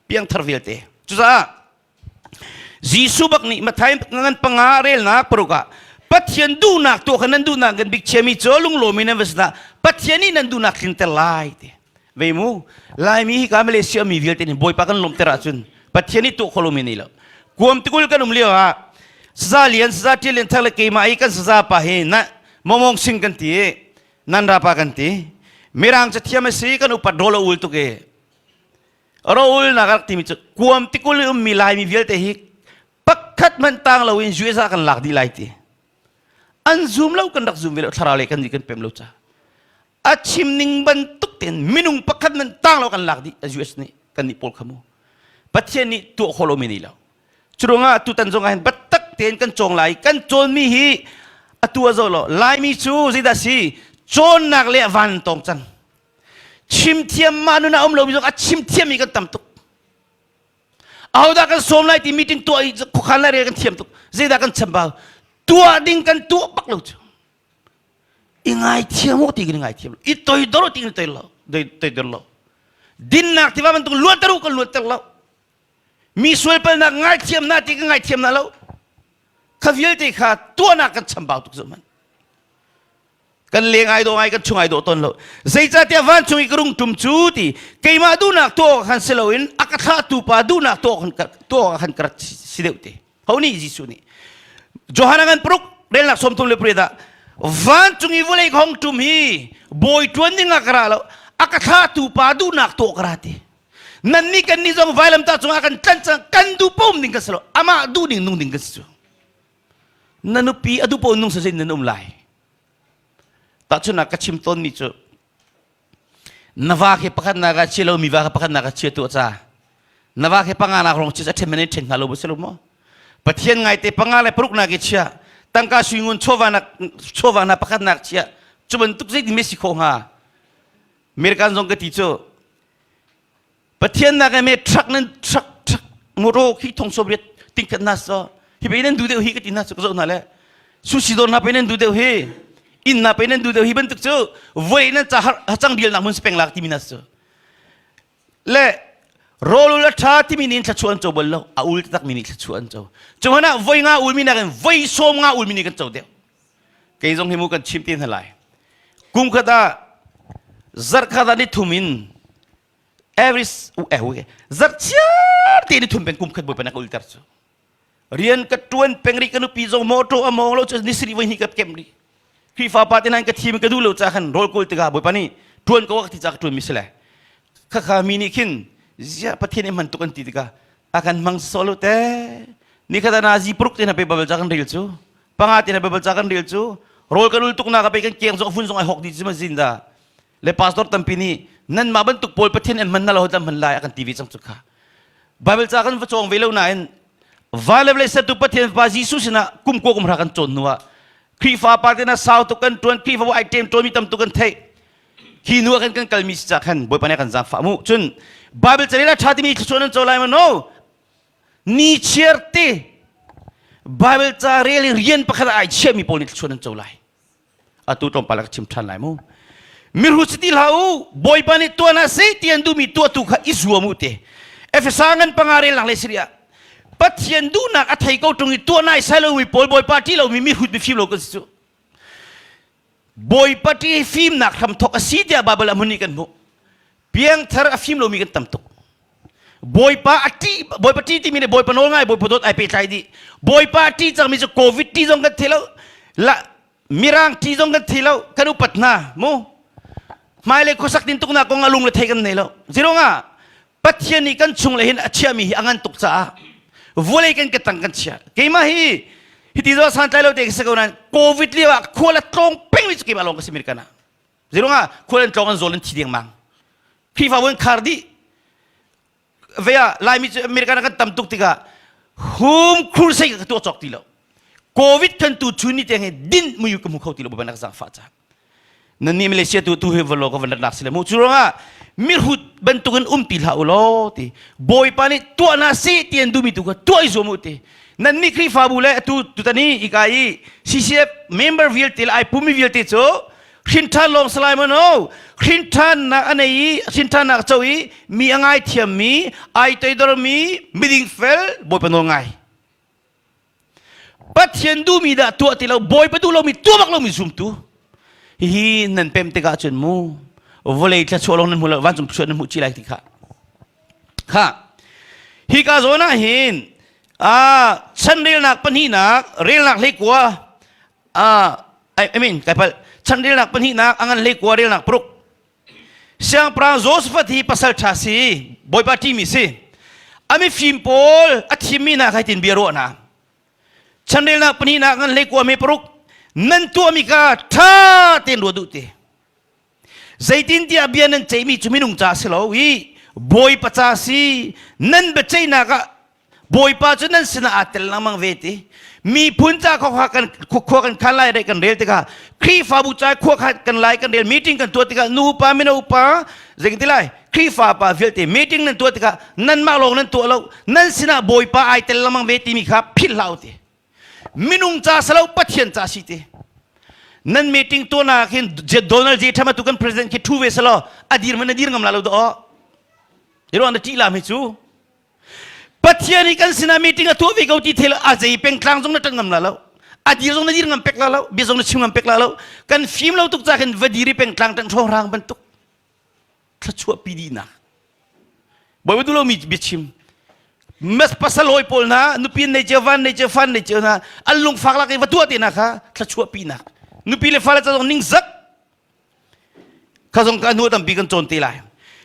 Piangthar vialte. Cucaah Jesuh bak nih Matthai ngan panga relnak paruk ah Pathian duhnak tuah kha nan duhnak kan bik chiami cu lunglawm in nan va sinah Pathian nih nan duhnak tlinter lai ti. Ve mu Laimi hi ka Malaysia mi vialte nih Bawipa kan lawmhter ahcun Pathian nih tuah kho lomi nei lo. Kuam tikul kan um lio ah saza lian saza ṭial lian thak le keimah i kan saza pa hi na momong sing kan ti i nan ra pa kan ti mirang cu thiam a si kan upat rawl a ul tuk i rawl nak rak timi cu kuam tikul i ummi laimi vialte hi pakhat hmanh tang loin US ah kan lak dih lai ti an zum lo kan rak zum ve lo thlarau le kan nih kan pem lo ca a chim ning bantuk tein minung pakhat nan tang lo kan lak dih US nih kan nih pawl kha mu Pathian nih tuah khawh lomi nei lo curuangah tutan zong ah hin biatak tein kan cawng lai kan cawnmi hi atu a zo lo Laimi cu zeidah si cawnnak le van tong cang chim thiam mah nun a um lomi zong a chim thiammi kan tam tuk ahodah kan sawm lai ti meeting tuah i khuakhan lai rel kan thiam tuk zeidah kan chambau tuah ding kan tuah bak lo cu i ngaithiam u ti kan i ngaithiam lo i toidor u ti kan i toidor lo toidor lo dinnak tiva bantuk luanter u kan luanter lo mi sualpalnak ngaithiam na ti kan ngaithiam na lo kha vialte kha tuahnak kan chambau tuk zoh man kan leng ai dawh ngai kan chung ai dawh tawn lo zeicahtiah vancung i ka rung tum cu ti keimah duhnak tuah khan si loin a ka thlahtu pa duhnak tuah khan tuah khan ka rat si deuh te Ho nih Jesuh nih Johan a ngan paruk relnak 38 ah vancung i vawlei ka hong ṭum hi bawi ṭuan ding ah ka ra lo a ka thlahtu pa duhnak tuah ka ra ti nannih kan nih zong vailamtah cungah kan tlanh cang kan duh pom ding kan si lo amah duh ning nung ding kan si cu. Na nupi a duh paoh nung sa nan um lai. Tahchunhnak ka chim tawnmi cu na va khi pakhat nak ah chia lo mi va kha pakhat nak ah chia tuah ca. Na va khi panga nak rong chia a ṭhen man in ṭhen hnga lo bu si lo maw? Pathian ngaite panga le paruk nak i chia tangka sui ngun chawva nak chawva na pakhat nak chia cu bantuk zeitin me si khawh hnga? American zong ka ti cu Pathian nak me truck nan truck truck motor khi thong so riat ting khat na so hi pe nan du deuh hi ka ti na su ka zo na le sushi dor na pe nan du deuh hi inn na pe nan du deuh hi bantuk cu voi nan cha hacang dial nak mun speng lak timi na su le rolul a tha timi nin thla chuan cho bol lo a ul tak mi ni thla chuan cho chu hana voi nga ul mi na kan voi som nga ul mi ni kan cho deuh kei zong hi mu kan chim te hna lai kum khat ah zarh khat ah ni thum in every eh zarh chiar te ni thum peng kum khat bawipa na ka ulter cu rian ka tuan peng ri ka nupi zong motor a mong lo cu ni siri voi ni ka kem ri Khrihfa pa te nan ka thim ka duh lo ca khan rawl kawl tikah bawipa nih tuan ko ka ti ca ka tuan mi si le khakha mi nih khin zia Pathian i hman tuk an ti tikah a kan hmang solo te ni khat na zi pruk te na pe babel ca kan rel cu panga te na babel ca kan rel cu rawl kan ul tuk na ka pe kan keng zong fun zong ai hok di ci ma zin da le pastor tampi nih nan mah bantuk pawl Pathian an hman na lo hman lai a kan ti ve cang cu kha Bible ca kan va cawng ve lo nain van le vawlei sertu Pathian Fapa Jesuh sinah kum kua kum hra kan cawn hnu ah Khrihfa pa te na sau tuk kan tuan Khrihfa ai ṭem ṭawnmi tam tuk kan theih khi nu ah kan kan kalmi si ca khan Bawipa nih kan zaangfah mu cun Bible carel a ṭha timi thluachuah nan co lai ma no ni chiar te Bible ca rel i rian pakhat ah ai chiahmi pawl nih thluachuah nan co lai atu tlawmpal ah ka chim ṭhan lai mu mihrut si ti hlah u bawipa nih tuah na si ti an duhmi tuahtu kha i zuam u te Efesa ngan panga relnak le siria Pathian duhnak a thei ko ṭung i tuah nai sai lomi pawl bawipa ṭih lomi mihrut mifim lo kan si cu bawipa ṭih fimnak hramthok a si tiah Bible ah hmun nih kan hmuh piangthar a fim lomi kan tam tuk Bawipa a ṭih Bawipa ṭih timi nih Bawipa nawl ngai Bawipa dawt ai pehtlai dih Bawipa a ṭih cangmi cu COVID ṭih zong kan thei lo la Mirang ṭih zong kan thei lo kan upat hna mu hmailei khuasak tin tuknak kong a lung le thei kan nei lo zirong Pathian nih kan chung le hin a chiahmi hi a ngan tuk caah vawlei kan ka tang kan chia keimah hi hiti zo santlai lo te ka si ko nain COVID lio ah khual a tlawng peng mi cu keimah lawng ka si American ah Zirungah khual an tlawng an zawl an thi dengmang. Khrihfabu an khar dih. Ve ah Laimi cu American ah kan tam tuk tikah home crusade ka tuah cawk ti lo. Covid kan tu chun ni tiang hi din muyu ka hmu kho ti lo baban ka zangfah ca. Nan nih Malaysia tu tu hi valo ka van rak si le mu. Cu ruangah mirhut bantukin um ti hlah u law ti Bawipa nih tuah na si ti an duhmi tu kha tuah i zuam u ti. Nan nih Khrihfabu le atu tutan i ika i CCF member vialte le ai pumi vialte cu Hrinṭhan lawng salai maw no? Hrinṭhannak a nei i hrinṭhannak a co i mi a ngaithiammi, ai toidormi, miding fel, Bawipa nawl ngai. Pathian duhmi dah tuah ti lo, Bawipa duh lomi tuah bak lomi zumtu. Hihi nan pem tikah cun mu vawlei thluachuah lawng nan hmu lo, vancung thluachuah nan hmuh chih lai ti kha. Kha hika zawn ah hin chan relnak pahnihnak relnak hleikua I mean kai palh chanrelnak pahnihnak a ngan hlei kua relnak paruk siangpahrang Josaphat hi pasal ṭha si bawipa ṭihmi si a mifim pawl a thimmi hna kha tin bia ruah hna chanrelnak pahnihnak ngan hlei kua me paruk nan tuahmi kha ṭha tein ruat duh ti zeitintiah bia nan ceihmi cu minung ca si lo i bawipa ca si nan biaceihnak ah Bawipa cu nan sinah aa tel lengmang ve ti. Miphun ca khua kan khua kan khan lai kan rel tikah Khrihfabu ca khua kan lai kan rel meeting kan tuah tikah nu upa mino upa zeitin lai Khrihfa pa vialte meeting nan tuah tikah nanmah lawng nan tuah lo nan sinah Bawipa ai tel lengmang ve timi kha philh hlah u ti. Minung ca salo Pathian ca si ti. Nan meeting tuah nak hin Donald J. Trump atu kan president khi thu ve salo a dir man a dir ngam la lo do. Iruang na ṭih lam hi cu Pathian hi kan sinah meeting a tuah ve ko ti thil a zei pengtlang zong na ṭan ngam la lo a dir zong na dir ngam pek la lo bia zong na chim ngam pek la lo kan fim lo tuk ca khin va dir i pengtlang ṭan hrawng bantuk thluachuah pi dihnak bawi du lo mi biachim mas pasal hawi pawl hna nupi nei cio van nei cio fan nei cio hna an lungfak lak i va tuah te na kha thluachuah pi nak nupi le fale ca zong ningzak Kha zong ka hnu tampi kan cawn te lai.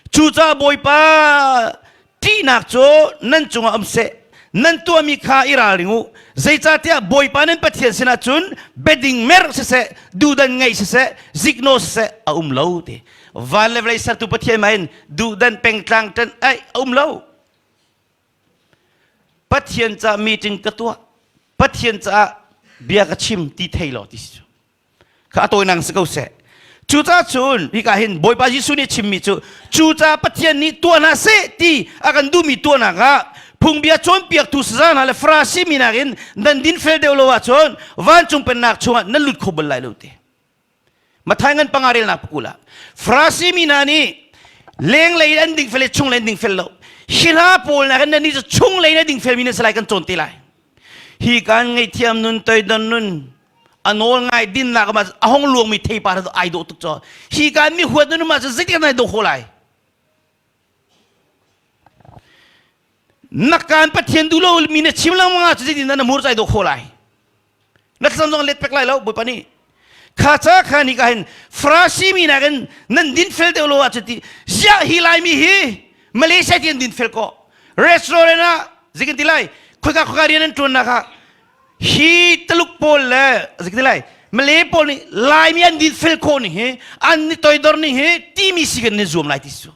Cucaah Bawipa ṭihnak cu nan cungah um seh. Nan tuahmi kha i ralring u. Zeicahtiah Bawipa nan Pathian sinah cun biading merh siseh, duhdan ngeih siseh, ziknaw siseh a um lo ti. Van le vawlei sertu Pathian mah hin duhdan pengtlang ṭan ai a um lo. Pathian caah meeting ka tuah. Pathian caah bia ka chim ti thei lo ti si cu. Kha a tawinak si ko seh. Cucaah cun hika hin Bawipa Jesuh nih chimmi cu cucaah Pathian nih tuah hna seh ti a kan duhmi tuahnak ah phungbia cawnpiaktu saza hna le Farasi mi nakin nan dinfel deuh lo ahcun vancung pennak chungah nan lut kho bal lai lo ti. Matthai ngan panga relnak pakul ah Farasi mi hna nih lenglei in an dingfel i chunglei an dingfel lo. Hi hna pawl nakin nannih cu chunglei in a dingfelmi nan si lai kan cawn te lai. Hi kan ngaihthiam nun toidon nun a nawl ngai dinnak ma a hong luangmi theipar cu ai dawh tuk cho hi kan mi huat nu ma cu zeitik nai dawh kho lai na kan pathian du lo mi na chim lengmang ah cu zeitin na mur cai dawh kho lai na thlacam zong let pek lai lo bawipa nih kha ca kha ni ka hin Farasi mi nakin nan din fel deuh lo ah cu ti ziah hi lai mi hi Malaysia ti an din fel ko restaurant ah zeikin ti lai khoika khoika rian an tuan nak ah Hi Taluk pawl le zeitin lai Malay pawl nih Laimi an dinfel khawh ning hi an ni toidor ning hi timi si kan ni zuam lai ti su.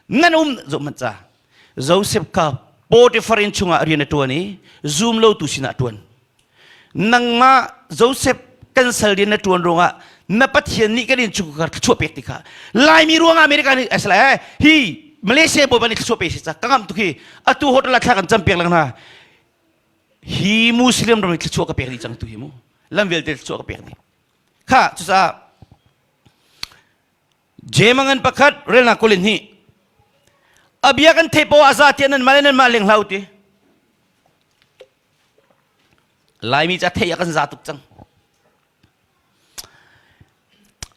Nan um zoh hmanh ca. Joseph kha Potiphar inn chungah rian a ṭuan i zum lotu sinah a ṭuan. Nangmah Joseph kan sal rian na ṭuan ruangah na Pathian nih kan in chungkhar thluachuah pek ti kha Laimi ruangah America nih asala hi Malaysia bawipa nih thluachuah pe si ca ka ngamh tuk hi atu hotel ah thla kan cam piak lang hna hi Muslim ram hi thluachuah ka pek dih cang tu hi mu lam vialte thluachuah ka pek dih kha cucaah Jemangan pakhat relnak kulin hi a bia kan theih poah za tiah nan mah le nan mah leng hlau ti Laimi ca theih a kan za tuk cang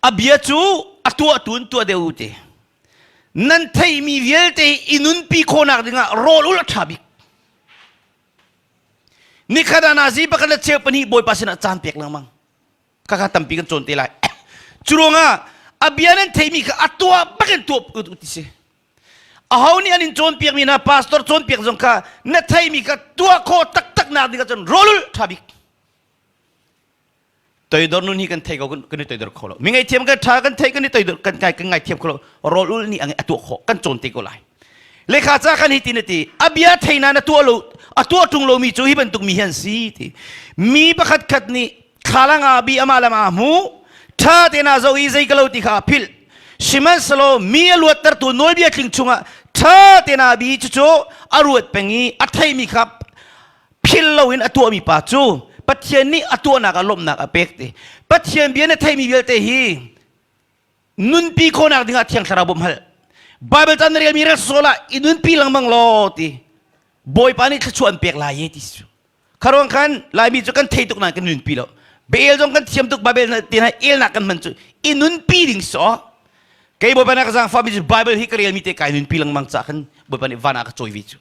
a bia cu a tuah tu in tuah deuh u ti nan theihmi vialte i nunpi khawhnak dingah rawl ul a ṭha bik nikhat ah nazi pakhat le cheu pahnih bawipa sinah caan pek lengmang kaka tampi kan cawn te lai cu ruangah a bia nan theihmi kha a tuah bakin tuah u ti si aho nih an in cawnpiakmi hna pastor cawnpiak zong kha na theihmi kha tuah khawh taktak nak ding ahcun rawl ul ṭha bik Toidor nun hi kan thei ko kan i toidor kho lo. Mi ngaihthiam kan tha kan thei kan i toidor kan ngai kan ngaithiam kho lo. Rawl ul nih a tuah khawh kan cawn te ko lai. Lekha ca kan hi ti na ti a bia thei na na tuah lo a tuah ṭung lomi cu hi bantuk mi hi an si ti. Mi pakhat khat nih thlalang ah bi amah lam ah hmu ṭha te na zo i zei ka lo ti kha a philh. Sihmanhsehlaw mi a luattertu nawlbia tling chungah ṭha te na bi cucu a ruat peng i a theimi kha phil loin a tuahmi pa cu Pathian nih a tuahnak ah lawmhnak a pek ti. Pathian bia na theimi vialte hi nunpi khawhnak dingah Thiang Thlarau bawmh hal. Bible ca na relmi rel sawsawh lah i nunpi lengmang law ti. Bawipa nih thluachuah an pek lai ye ti cu. Kharuang khan Laimi cu kan thei tuk nain kan nunpi lo. Bel zong kan thiam tuk Bible ti na elnak kan hman cu i nunpi ding so. Kei Bawipa na ka zaangfah mi cu Bible hi ka relmi te kai nunpi lengmang ca khan Bawipa nih van ah ka cawi ve cu.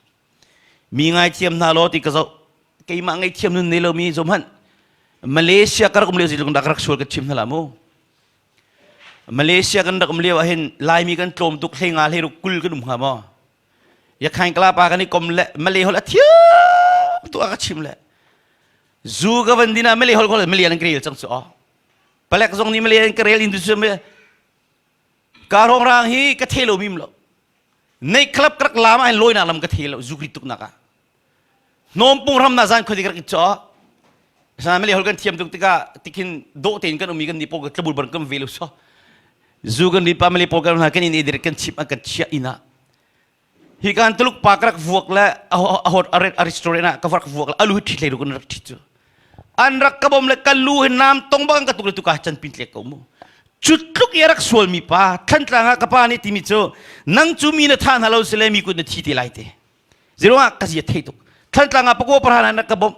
Mi ngaithiam hna law ti ka zoh. Keimah ngaihthiam nun nei lomi zoh hmanh. Malaysia ka rak um lio zeitluk dah ka rak sual ka chim hna la mu. Malaysia kan rak um lio ah hin Laimi kan tlawm tuk hlei nga hlei ruk kul kan um hnga maw? Yakhain kala pa kan i kom le Malay holh a thiam tu a ka chim le. Zu ka van din ah Malay holh ko le Malay an ka rel cang cu aw. Palek zong nih Malay an ka rel in tu cu ka rong rang hi ka thei lo mim lo. Nei club ka rak lam ah hin lawinak lam ka thei lo zukri tuknak ah. Hnawm pung ram na zan khoi ka rak i chaw. Sana mele hol kan thiam tuk tikah tikhin dawh tein kan umi kan ni pawl tlabul bar kan ve lo so. Zu kan ri pa mele pawl kan hna kan in edir kan chip an kan chia ina. Hi kan tuluk pa ka rak vuak le a hot a restaurant ah ka rak vuak le alu hi ṭhi hlei ru kan rak ṭhi cu. An rak ka bom le ka lu hi nam tong bang ka tuk le tuka chan pin tlek ko mu. Cu tluk i a rak sualmi pa Thantlang ah ka pa nih timi cu nang cu mi na tha hna lo sile mi kut na thi te lai te. Ziruangah ka zia thei tuk. Thantlang ah pakua parhan an rak ka bawmh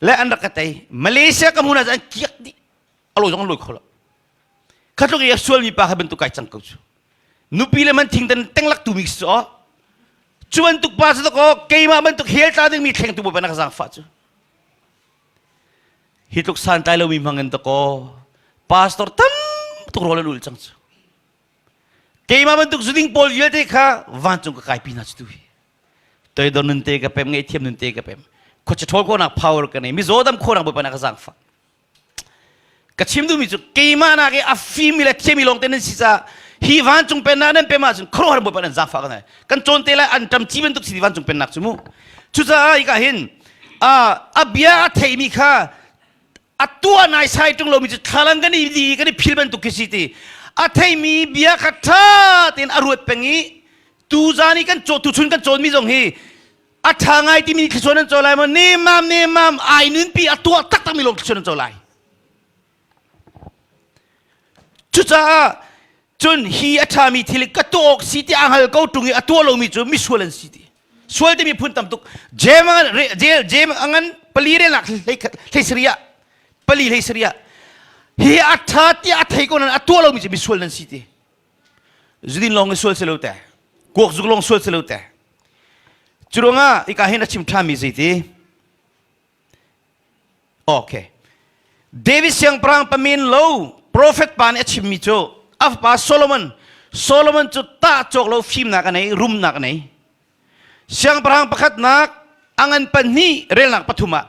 le an rak ka tei. Malaysia ka hmun ah an kiak dih. A lawi zong an lawi kho lo. Kha tluk i a sualmi pa kha bantuk kai cang ko cu. Nupi le man thing tan tenglak tu mi si cu cu bantuk pa cu ko keimah bantuk hel tla dingmi thlengtu bawipa na ka zaangfah cu. Hi tluk santlai lomi hmang in dakaw pastor tam tuk rawl an ul cang cu. Keimah bantuk zuding pawl vialte kha vancung ka kaipi hna cu tu hi. Toidor nun te ka pem, ngaihthiam nun te ka pem. Khuacha ṭhawl khawhnak power ka nei. Mizaw dam khawhnak Bawipa na ka zaangfah. Ka chim duhmi cu keimah nak i a fimi le thiami lawng te nan si caah hi vancung pennak nan pem ahcun khuaruahhar Bawipa nan zaangfah kan kan cawn te lai an ṭam ci bantuk si vancung pennak cu mu. Cucaah hika hin a bia a theimi kha a tuah naisai ṭung lomi cu thlalang kan i di kan i phil bantuk khi si ti a theimi bia kha ṭha tein a ruat peng i tuzan i kan caw tuchun kan cawnmi zong hi a ṭha ngai timi thluachuah nan co lai maw nemam nemam ai nunpi a tuah taktakmi lawng thluachuah nan co lai cucaah cun hi a ṭhami thil ka tuah awk si ti a hngal ko ṭung i a tuah lomi cu misual an si ti sual timi phun tam tuk jem jem angan pali relnak hlei saria pali hlei saria hi a ṭha ti a thei ko nan a tuah lomi cu misual nan si ti zudin lawng i sual si lo te kuak zuk lawng sual si lo te curuangah ika hin a chim ṭhami zeiti Okay. David siangpahrang pamin lo prophet pa nih a chimmi cu a fapa Solomon Solomon cu tah cawk lo fimnak a nei rumnak a nei siangpahrang pakhatnak a ngan pahnih relnak pathum ah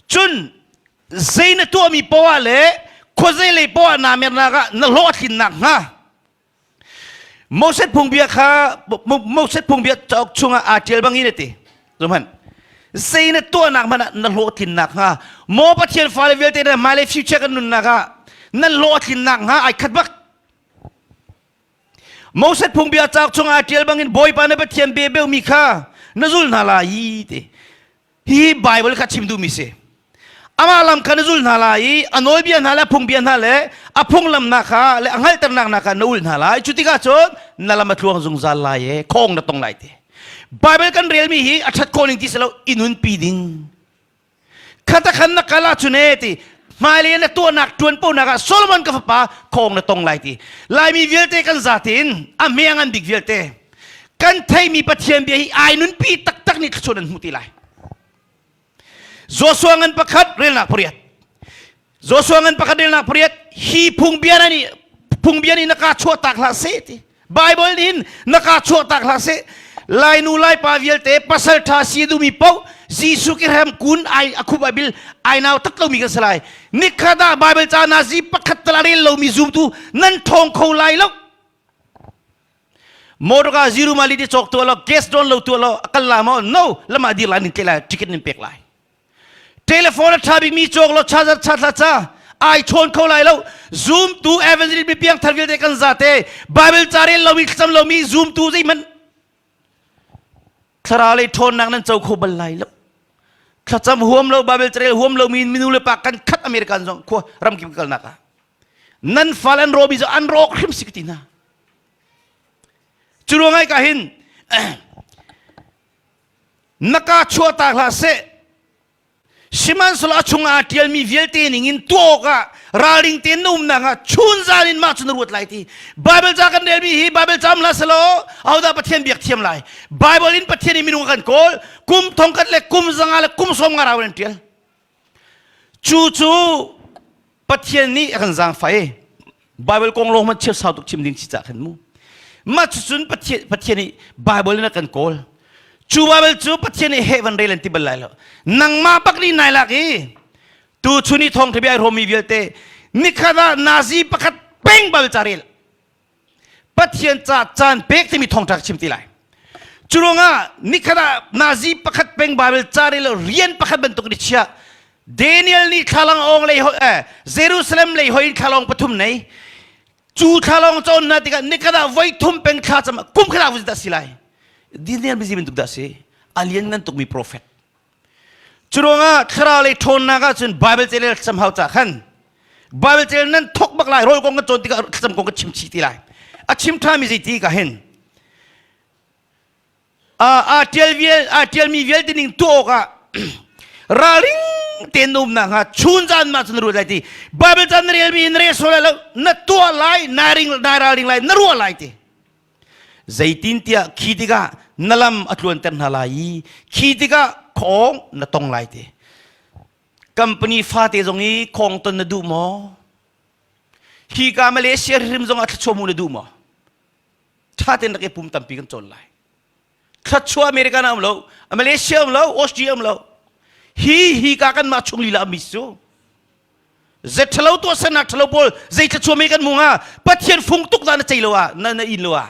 cun zei na tuahmi poah le khuazei lei poah naa mernak ah na hlawh a tlinnak hnga Moses phungbia kha Moses phungbia cauk chungah aa ṭial bangin a ti. Zohhmanh. Zei na tuahnak hmanh ah na hlawhtlinnak hnga maw Pathian fale vialte na hmailei future kan nunnak ah nan hlawhtlinnak hnga ai khat bak. Moses phungbia cauk chungah aa ṭial bangin Bawipa na Pathian bia beumi kha na zul hna lai ti. Hihi Baibal kha chim duhmi si. Amah lam kha na zul hna lai i a nawlbia hna le a phungbia hna le a phunglam hna kha le a hngalhternak hna kha na ul hna lai. Cu tikah cun na lam a tluang zungzal lai i khong na tong lai ti. Baibal kan relmi hi a ṭhat khawh ning ti si lo i nunpi ding. Khata khan na kal ahcun e ti hmailei na tuahnak ṭuan ponak ah Solomon ka fapa khong na tong lai ti. Laimi vialte kan zate in a hme a ngan bik vialte kan theimi Pathian bia hi ai nunpi taktak nih thluachuah nan hmu ti lai. Joshua ngan pakhat relnak pariat. Joshua ngan pakhat relnak pariat hi phungbia na nih phungbia nih na ka chuah tak hlah seh ti. Bible nih na ka chuah tak hlah seh. Lai nu lai pa vialte pasal tha si duhmi paoh Jesuh Christ kun ai a khup ai bil ai nau tak lomi kan si lai. Nikhat ah Bible ca na zi pakhat tal a rel lomi zumtu nan thawng kho lai lo. Motorka zero mali ti cawk tu lo gas don lo tu lo akal la mo no lama dir lai nin tle lai ticket nin pek lai telephone a tha bik mi cawk lo charger chat la cha ai chawn kho lai lo zoom tu evangelist mi piang thar vialte kan za te bible ca rel lo mi thlacam lo mi zoom tu zei man thlarau lei ṭhawnnak nan co kho bal lai lo thlacam huam lo bible carel huam lo mi minu le pa kan khat american zong khua ramkip kalnak ah nan fal an rawmi cu an rawk hrim si ka ti hna cu ruang ai ka hin na ka chuah tak hlah seh sihmanhsehlaw a chungah aa ṭialmi vialte ningin tuah awkah ralring tein na umnak ah chun zan in mah cu na ruat lai ti Bible ca kan relmi hi Bible cam hlah selaw ahodah Pathian biak thiam lai Bible in Pathian in minung a kan kawl kum thongkhat le kum zanga le kum sawm nga rau in an ṭial Cu cu Pathian nih a kan zaangfah i Bible kong lawng hmanh chiar sau tuk chim ding si cah khan mu. Mah cucun Pathian, Pathian nih Bible in a kan kawl. Cu Bible cu Pathian nih heh van rel an ti bal lai lo. Nangmah bak nih nai lak i tu chun i thawngtha bia ai hrawmmi vialte nikhat ah nazi pakhat peng Bible ca rel. Pathian ca caan pek timi thawngṭha ka chim ti lai. Cu ruangah nikhat ah nazi pakhat peng Bible ca rel rian pakhat bantuk in i chiah. Daniel nih thlalang awng lei eh, Jerusalem lei hoi in thlalawng pathum nei. Cu thlalawng cawn hna tikah nikhat ah voi thum peng thla cam kum khat ah voi dah si lai. Daniel bizi bantuk dah si. A lian ngan tukmi prophet. Cu ruangah thlarau lei ṭhawnnak ahcun Bible ca le thlacam hau ca khan Bible ca nan thok bak lai rawl kong kan cawn tikah thlacam kong ka chim chih ti lai. A chim ṭhami zeiti ka hin aa ṭial vial aa ṭialmi vialte ning tuah awkah ralring tein na umnak hnga chun zan mah cun na ruat lai ti Bible ca na relmi na rel sual lai lo na tuah lai nai ring nai ralring lai na ruah lai ti Zeitintiah khi tikah na lam a tluanter hna lai i khi tikah khawng na tong lai ti. Company fate zong i khawng ton na duh maw? Hi ka Malaysia hrim zong ah thluachuah mu na duh maw? Ṭha tein rak i pum tampi kan cawn lai. Thluachuah American ah um lo, Malaysia um lo, Austria um lo. Hi hi ka kan mah chung lila mi cu. Zet thalo tuah sanak thalo pawl zei thluachuah me kan mu nga Pathian fung tuk da na cei lo ah na na in lo ah.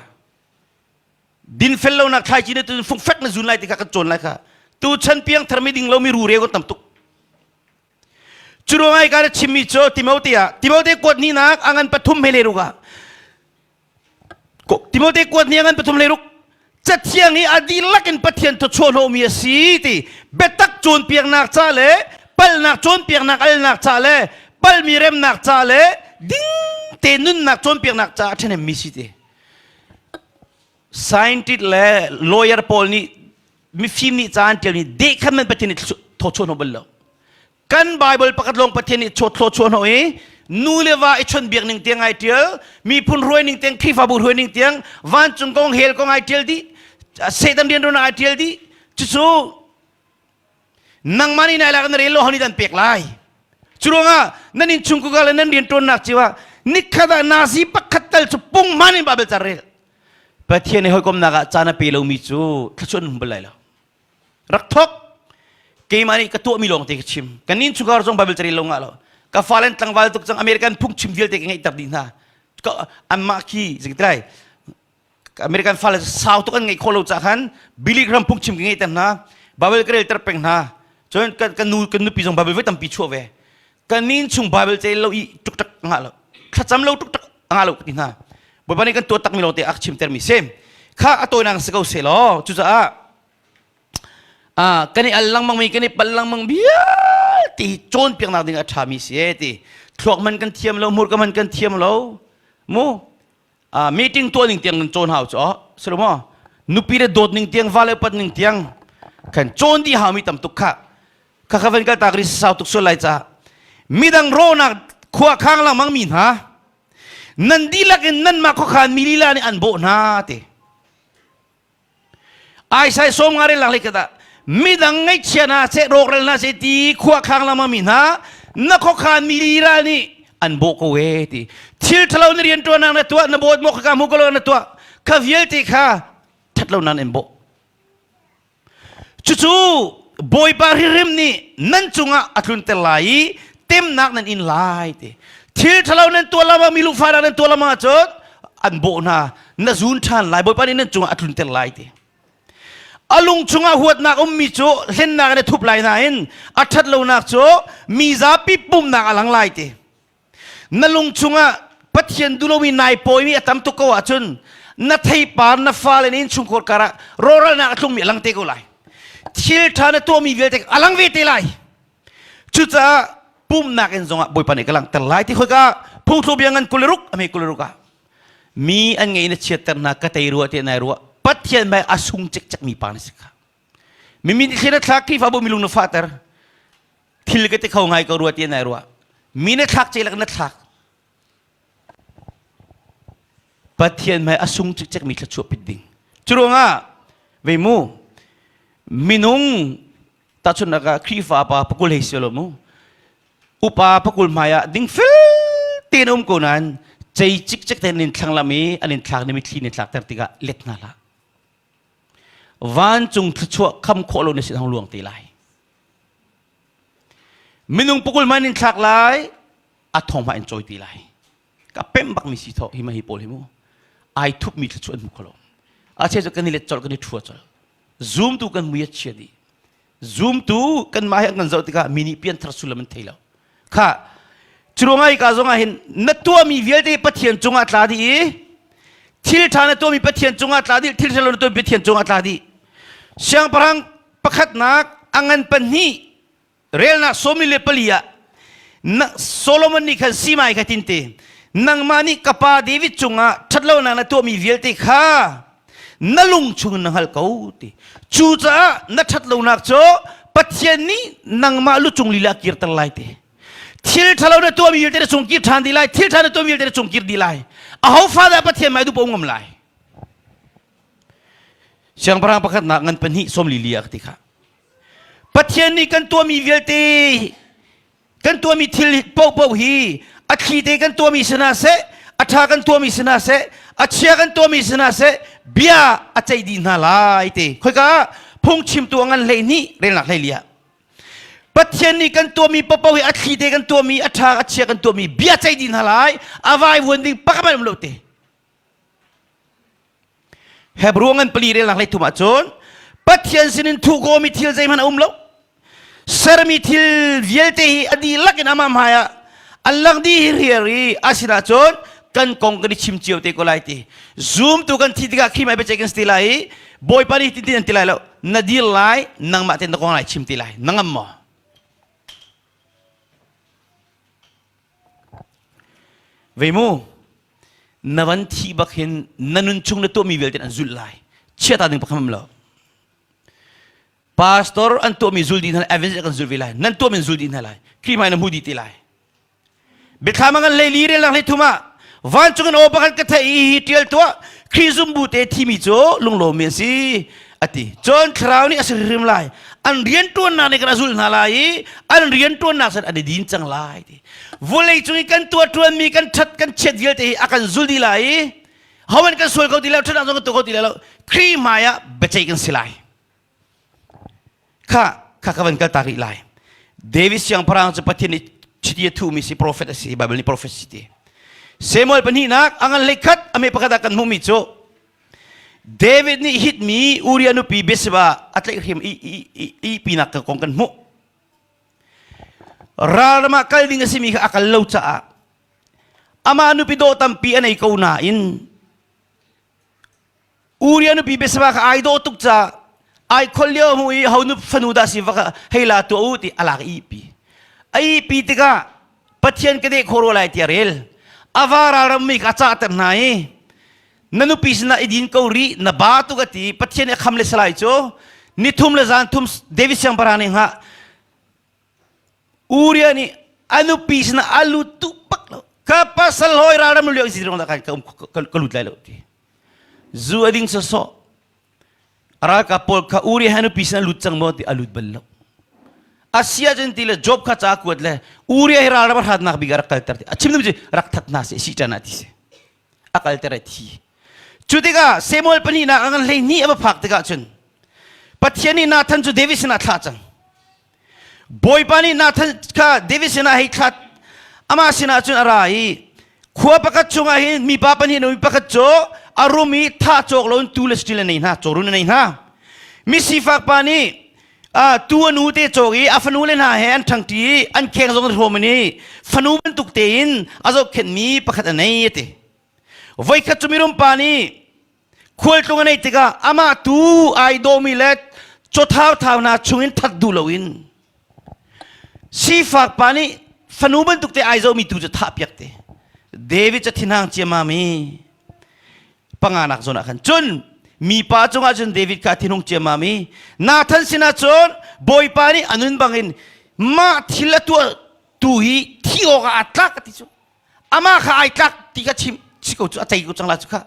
Dinfel lo nak thlai chi na tu fung fek na zun lai ti kha kan cawn lai kha. Tu chan piang thar mi ding lo mi ru re ko tam tuk. Cu ruangah hika na chimmi cu Timote ah Timote kuat hnihnak a ngan pathum he le ruk ah Timote kuat hnih a ngan pathum le ruk Cathiang hi a dihlak in Pathian thawchuah hnawhmi a si ti biatak cawnpiaknak ca le palhnak cawnpiaknak alnak ca le palmi remnak ca le ding te nunnak cawnpiaknak ca a ṭhahnemmi si ti scientist le lawyer pawl nih mifim nih ca an ṭialmi dehkhan man Pathian nih thawchuah hnawh bal lo kan Bible pakhat lawng Pathian nih thawchuah hnawh i nu le va i chawnhbiak ning tiang ai ṭial miphun hruai ning tiang Khrihfabu hruai ning tiang vancung kong hell kong ai ṭial dih Satan rianṭuan ai ṭial dih cucu nangmah nih nai lak na rel lo ho nih dan pek lai cu ruangah nan innchungkhar le nan rianṭuannak cio ah nikhat ah nazi pakhat tal cu pung hman in Bible ca rel Pathian i hawikomnak ah caan a pe lomi cu thluachuah an hmu bal lai lo. Rak thok. Keimah nih ka tuahmi lawng te ka chim. Kan innchungkhar zong Bible carel lo ngah lo. Ka fale tlangval tuk cang American phungchim vialte ka ngeihter dih hna. Ka anmah khi zeitilai American fale sau tuk an ngeih khawh lo cah khan Billy Graham phungchim ka ngeihter hna. Bible ka relter peng hna. Cun kan, kan nu kan nupi zong Bible voi tampi chuah ve. Kan min chung Bible cel lo i tuk tak ngah lo. Thlacam lo tuk tak ngah lo ka ti hna. Bawipa nih kan tuah takmi lawngte a chim termi si. Kha a tawinak si ko seh law cucaah kan i al lengmang mi kan i pal lengmang vialte hi cawnpiaknak ding a ṭhami si e ti thluak man kan thiam lo hmurka man kan thiam lo mu meeting tuah ning tiang kan cawn hau cu si lo maw nupi le dawt ning tiang va le pat ning tiang kan cawn dih hau mi tam tuk kha kha kha van kal tak ri sau tuk sual lai ca midang rawhnak khua khang lengmang mi hna nan dihlak in nanmah khuakhan mi lila nih an bawh hna ti Aisai som nga rel lak kata midang ngaihchia hna seh rawkral hna seh ti khua khang lama mi hna na khuakhan mi lila nih an bawh ko e ti thil thalo na rian tuan na tuah na bawt mo kha ka mu ko na tuah kha vialte kha that lo nan in bawh Cucu Bawipa hrimhrim nih nan cungah a tlunter lai i temnak nan in lai ti. Thil ṭhalo nan tuah lama mi lungfahnak nan tuah lama ahcun an bawh hna na zun ṭhan lai Bawipa nih nan cungah a tlunter lai ti. A lung chungah huatnak ummi cu hlennak in a thup lai nain a ṭhatlonak cu mi zapi pumnak a lang lai ti. Na lung chungah Pathian duhlomi nai pawimi a tam tuk ko ahcun na theipar na fale na innchungkhar karah rawhralnak a tlungmi a lang te ko lai. Thil ṭha na tuahmi vialte a lang ve te lai. Cucaah pumnak in zongah Bawipa nih ka langhter lai ti khoika phungthluk bia ngan 26 a hme 26 ah mi an ngei na chiatter hna ka tei rua te nai rua Pathian hmai a sung cikcek mi pa na si kha. Mimi nih thli na thlak Khrihfabu milung na fahter thil ka ti kho ngai ko rua ti nai ruah mi na thlak celak na thlak Pathian hmai a sung cikcek mi thluachuah pit ding cu ruangah ve mu minung tahchunhnak ah Khrihfa pa pakul hei si lo mu upa pakul hmai ah ding fel tein um ko nain cei cikcek tein in thlanglam i an in thlak ni mithli ni thlak ter tikah let hna hlah vancung thluachuah kham khawh lo na sin hong luang te lai Minung pukul man in thlak lai, a thong ma in cawi ti lai. Ka pem bak mi si tho hi ma hi pawl hi mu. Ai thup mi thluachuah an hmu kho lo. A che cu kan i let colh kan i thua colh. Zoom tu kan mui a chia dih. Zoom tu kan mah hi an kan zoh tikah mi nih pian thar sullam an thei lo. Kha curuang ka zong ah hin na tuahmi vialte Pathian cungah tla dih i thil ṭha na tuahmi Pathian cungah tla dih thil ṭha lo na tuahmi Pathian cungah tla dih. Siangpahrang pakhatnak a ngan pahnih relnak sawmi le pali ah Solomon nih khan Simai kha tinte nangmah nih ka pa David cungah ṭhatlonak na tuahmi vialte kha na lung chung na hngalh ko ti cucaah na ṭhatlonak cu Pathian nih nangmah lu cung lila kirter lai ti thil ṭhalo na tuahmi vialte na cung kir ṭhan dih lai thil ṭha na tuahmi vialte na cung kir dih lai aho fa dah Pathian mah duh paoh ngam lai Siangpahrang pakhatnak ngan pahnih sawm li li ah ka ti kha. Pathian nih kan tuahmi vialte kan tuahmi thil paohpaoh hi a thli te kan tuahmi si hna seh, a ṭha kan tuahmi si hna seh, a chia kan tuahmi si hna seh, bia a ceih dih hna lai ti. Khoika phungchimtu a ngan 12 relnak 14 ah. Pathian nih kan tuahmi paohpaoh hi a thli te kan tuahmi a ṭha a chia kan tuahmi bia ceih dih hna lai a vaivuan ding pakhat hmanh um lo te. Hebrew ngan pali relnak hlei thum ahcun Pathian sinin thuh khawhmi thil zeihmanh a um lo. Sermi thil vialte hi a dihlak in amah hmai ah an lang dih hiar i a sinah cun kan kong kan i chim cio te ko lai ti. Zumtu kan thi tikah Khrih mai biaceih kan si ti lai i Bawipa nih tin an ti lai lo. Na dir lai, nangmah tein na kong lai chim ti lai. Na ngam maw? Vei mu, na van thi bak hin na nun chung na tuahmi vialte an zulh lai. Chiata ding pakhat lo. Pastor an tuahmi zul dih hna lai, evangelist kan zul ve lai. Nan tuahmi zul dih hna lai. Khrih hmai na hmu dih ti lai. Biathlam a ngan hlei li rel hlei thum ah vancung in aw pakhat ka theih i hi ṭial tuah Khrih zumbu te thimi cu lunglawmmi an si a ti. Cun thlarau nih a si hrim lai. An rianṭuannak nih kan a zulh hna lai i an rianṭuannak cun an i din cang lai ti. Vawlei cung i kan tuahṭuanmi kan ṭhat kan chiat vialte hi a kan zul dih lai i homan kan sual kho ti lo ṭhatnak zong kan tuah kho ti lai lo Khrih hmai ah biaceih kan si lai. Kha kha ka van kaltak rih lai. David siangpahrang cu Pathian nih chiti a thuhmi si prophet a si Bible nih prophet si ti. Samuel pahnihnak a ngan hleikhat a me pakhat ah kan hmuhmi cu David nih hitmi Uriah nupi Bathsheba a tlaihhrem i i i i pinak kong kan hmuh. Ralram ah kal ding a simi kha a kal lo caah amah nupi dawh tampi a nei ko nain Uriah nupi Bathsheba kha ai dawh tuk caah ai khol lio hmu i ho nu fanu dah si va hei la tuah u ti a lak i pi. A ih pi tikah Pathian ka deh khawh rua lai tiah rel. A va ralram mi kha a cahter hna i na nupi sinah i din ko rih na ba tuk a ti Pathian nih a kham le salai cu nithum le zan thum David siangpahrang nih hnga Uriah nih a nupi sinah a lut duh bak lo. Ka pasal hawi ralram lio si rong dah khan ka ka lut lai lo ti. Zu a ding sawsawh. Ralkap pawl kha Uriah a nupi sinah lut cang maw ti a lut bal lo. Asia cun ti le Job kha ca kuat le Uriah hi ralram a hratnak bik ah rak kalter ti. A chim ding cu rak that hna seh si ṭan ah ti si. A kalter ai thi. Cu tikah Samuel pahnihnak a ngan 12 a va phak tikah cun Pathian nih Nathan cu David sinah thlah cang. Bawipa nih Nathan kha David sinah hei thlat amah sinah cun a ra i khua pakhat chungah hin mipa pahnih mi pakhat cu a rum i thah cawk loin tu le saṭil a nei hna cawrun a nei hna mi sifak pa nih tu a nu te cawk i a fanu le hna he an ṭhangṭi i an kheng zong an hrawm i fanu bantuk tein a zohkhenhmi pakhat a nei a ti voikhat cu mirum pa nih Khualtlung a neih tikah amah tu ai dawmi le cawthau thau hna chungin that duh loin sifak pa nih fanu bantuk te ai zohmi tu cu thah piak te. David cu thinhang ciammam i panganak zawn ah khan cun mipa cungah cun David kha thinhung ciammam i Nathan sinah cun Bawipa nih a nun bangin mah thil a tuah tu hi thi awkah aa tlak a ti cu. Amah kha ai tlak ti ka chim si ko cu a cei ko cang la cu kha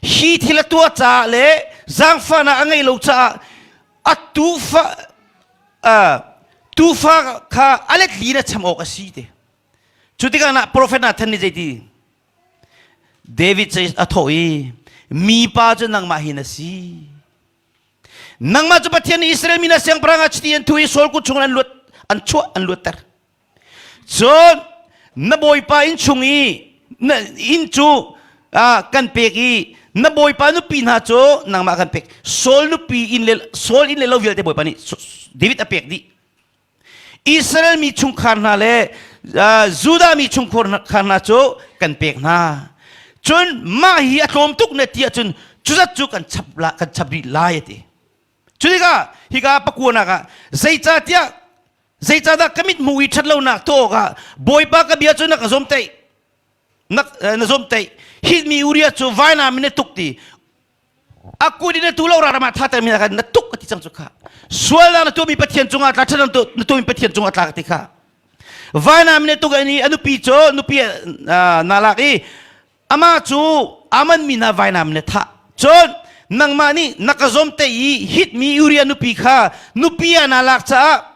hi thil a tuah caah le zaangfahnak a ngeih lo caah a tufa tufa kha a let li na cham awk a si te cu tikah na prophet Nathan nih zeiti David cu a thawh i mipa cu nangmah hi na si nangmah cu Pathian nih Israel mi na siangpahrang ah chiti an thu i Saul kut chungin an luat an chuah an luatter Cun na bawipa inn chung i na inn cu kan pek i na bawipa nupi hna cu nangmah kan pek. Saul nupi inn le Saul inn le lo vialte bawipa nih David a pek dih. Israel mi chungkhar hna le Judah mi chungkhar hna cu kan pek hna. Cun mah hi a tlawm tuk na ti ahcun cuzat cu kan chap la kan chap rih lai a ti. Cu tikah hika pakuanak ah zeicahtiah zeicahdah ka mithmuh i ṭhatlonak tuah awkah Bawipa ka bia cu na ka zawmtaih na, na zawmtaih hitmi Uriah cu vainam in na tuk ti a kut in na tu lo ram ah thater mi na tuk ti cang cu kha sualnak na tuahmi Pathian cungah tla ṭhatnak na tuahmi Pathian cungah tla ti kha vainam in na tuk i a nupi cu nupi na lak i Amah cu Ammon mi hna vainam in a thah. Cun nangmah nih na ka zawmte i Hitmi Uriah nupi kha nupi ah naa lak caah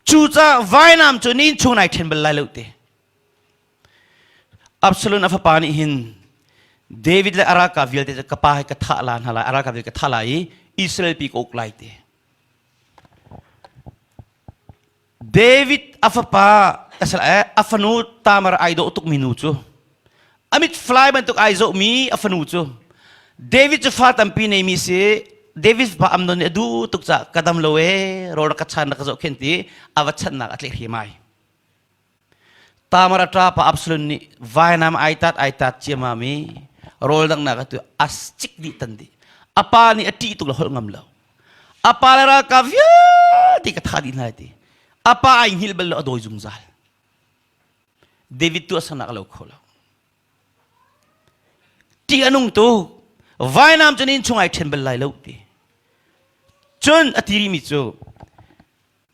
cucaah vainam cu na innchung nai ṭhen bal lai lo te. Absalom a fapa nih hin David le a ralkap vialte cu ka pa he ka thah la hna lai, a ralkap vialte ka thah lai i Israel pi ka uk lai ti. David a fapa a fanu Tamar ai dawh tukmi nu cu a mit fly bantuk ai zohmi a fanu cu David cu fa tampi neimi si David fapa Amnon nih a duh tuk caah ka dam lo ee rawl rak ka chan rak ka zoh khen ti a va channak a tleh hrim ai. Tamar a ṭapa Absalom nih vainam ai tat ai tat ciammam i rawl danghnak atu as cik dih tan dih. A pa nih a ṭih tuk le holh ngam lo. A pa le ralkap vialte ka thah dih hna ti. A pa ai hngilh bal lo a dawi zungzal. David tu a sanak a lo kho lo. Ṭih a nung tu vainam cu inn chung ai ṭhen bal lai lo ti. Cun a ti rihmi cu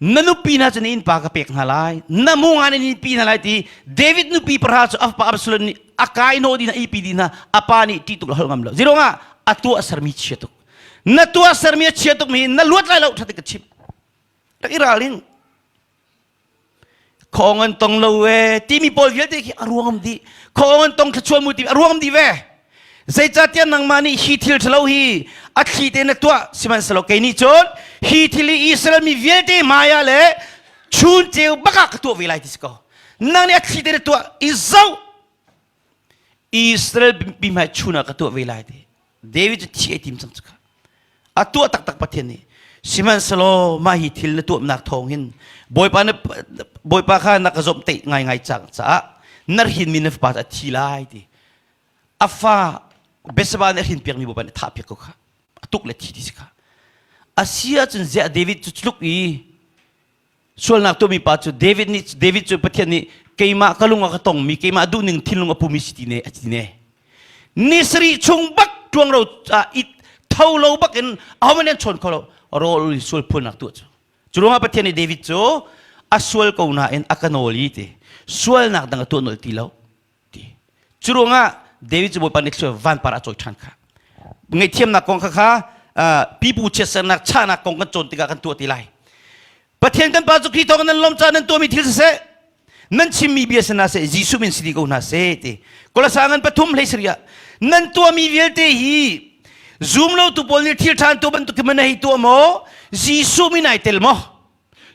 na nupi hna cu na innpa ka pek hna lai na mung ah na pi hna lai ti David nupi pahra cu a fapa Absalom nih a kai nawh dih hna ipi dih hna a pa nih ṭih tuk le holh ngam lo zirong ah a tuah sermi chia tuk na tuah sermi a chia tuk mi na luat lai lo ṭha ka chim rak i ralring Khong an tong lo e timi pawl vialte khi a ruangam dih. Khong an tong thluachuah mu timi a ruangam dih ve. Zeicahtiah nangmah nih hi thil ṭhalo hi a thli te na tuah sihmanhsehlaw kei nih cun hi thil hi Israel mi vialte hmaiah le chun ceu bak ah ka tuah ve lai ti si ko. Nang nih a thli te na tuah i zoh Israel mi hmai chun ah ka tuah ve lai ti. David cu thi ai tim cang cu a tuah taktak Pathian nih sihmanhsehlaw mah hi thil na tuahnak thawng hin Bawipa na Bawipa kha na ka zomhtaih ngaingai cang caah na hrinmi na fapa cu a thi lai ti a fa Bethseba nih a hrinpiakmi Bawipa nih thah piak ko kha a tuk le thi ti si kha a si ahcun ziah David cu tluk i Sualnak tuahmi pa cu David nih David cu Pathian nih keimah ka lung a ka tongmi keimah duhning thinlung a pumi si ti ne a ti ne. Ni sarih chung bak tuang ro ah it tho lo bak in ahohmanh an chawn kho lo rawl in sual phulnak tuah cu. Cu ruangah Pathian nih David cu a sual ko nain a ka nawl i ti sualnak dang a tuah nawl ti lo. ti cu ruangah David cu Bawipa nih thluai vanpar a cawi ṭhan kha ngaihthiamnak kong kha kha pipu chiatsernak chahnak kong kan cawn tikah kan tuah ti lai Pathian kan pa cu Khrih thawng nan lawm caah nan tuahmi thil siseh nan chimmi bia si hna seh Jesuh min si dih ko hna seh ti Kolasa ngan pathum hlei sarih ah nan tuahmi vialte hi zum lo tu pawl nih thil ṭha an tuah bantuk hin na hei tuah maw Jesuh min ai tel maw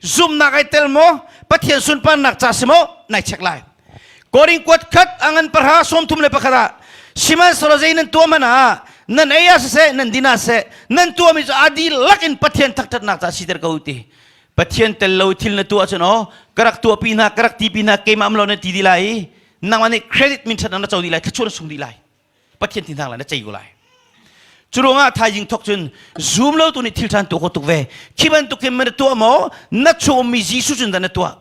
Zumhnak ai tel maw? Pathian sunparnak ca si maw? Nai check lai. Korin kuat khat angan pahra sawmthum le pakhat ah sihmanhsehlaw zei nan tuah hmanh ah nan ei ah siseh nan din ah siseh nan tuahmi cu a dihlak in Pathian thangṭhatnak ca siter ko ti. Pathian tel lo thil na tuah cun aw ka rak tuahpi hna ka rak tipi hna keimah am lo na ti dih lai i nangmah nih credit min ṭhatnak na co dih lai thluachuah na sung dih lai. Pathian thinhang lai na cei ko lai. Cu ruangah thaizing thok cun zum lo tu nih thil ṭhan tuah ko tuk ve. Khi bantuk hin na tuah maw? Na chung ummi Jesuh cun dah na tuah?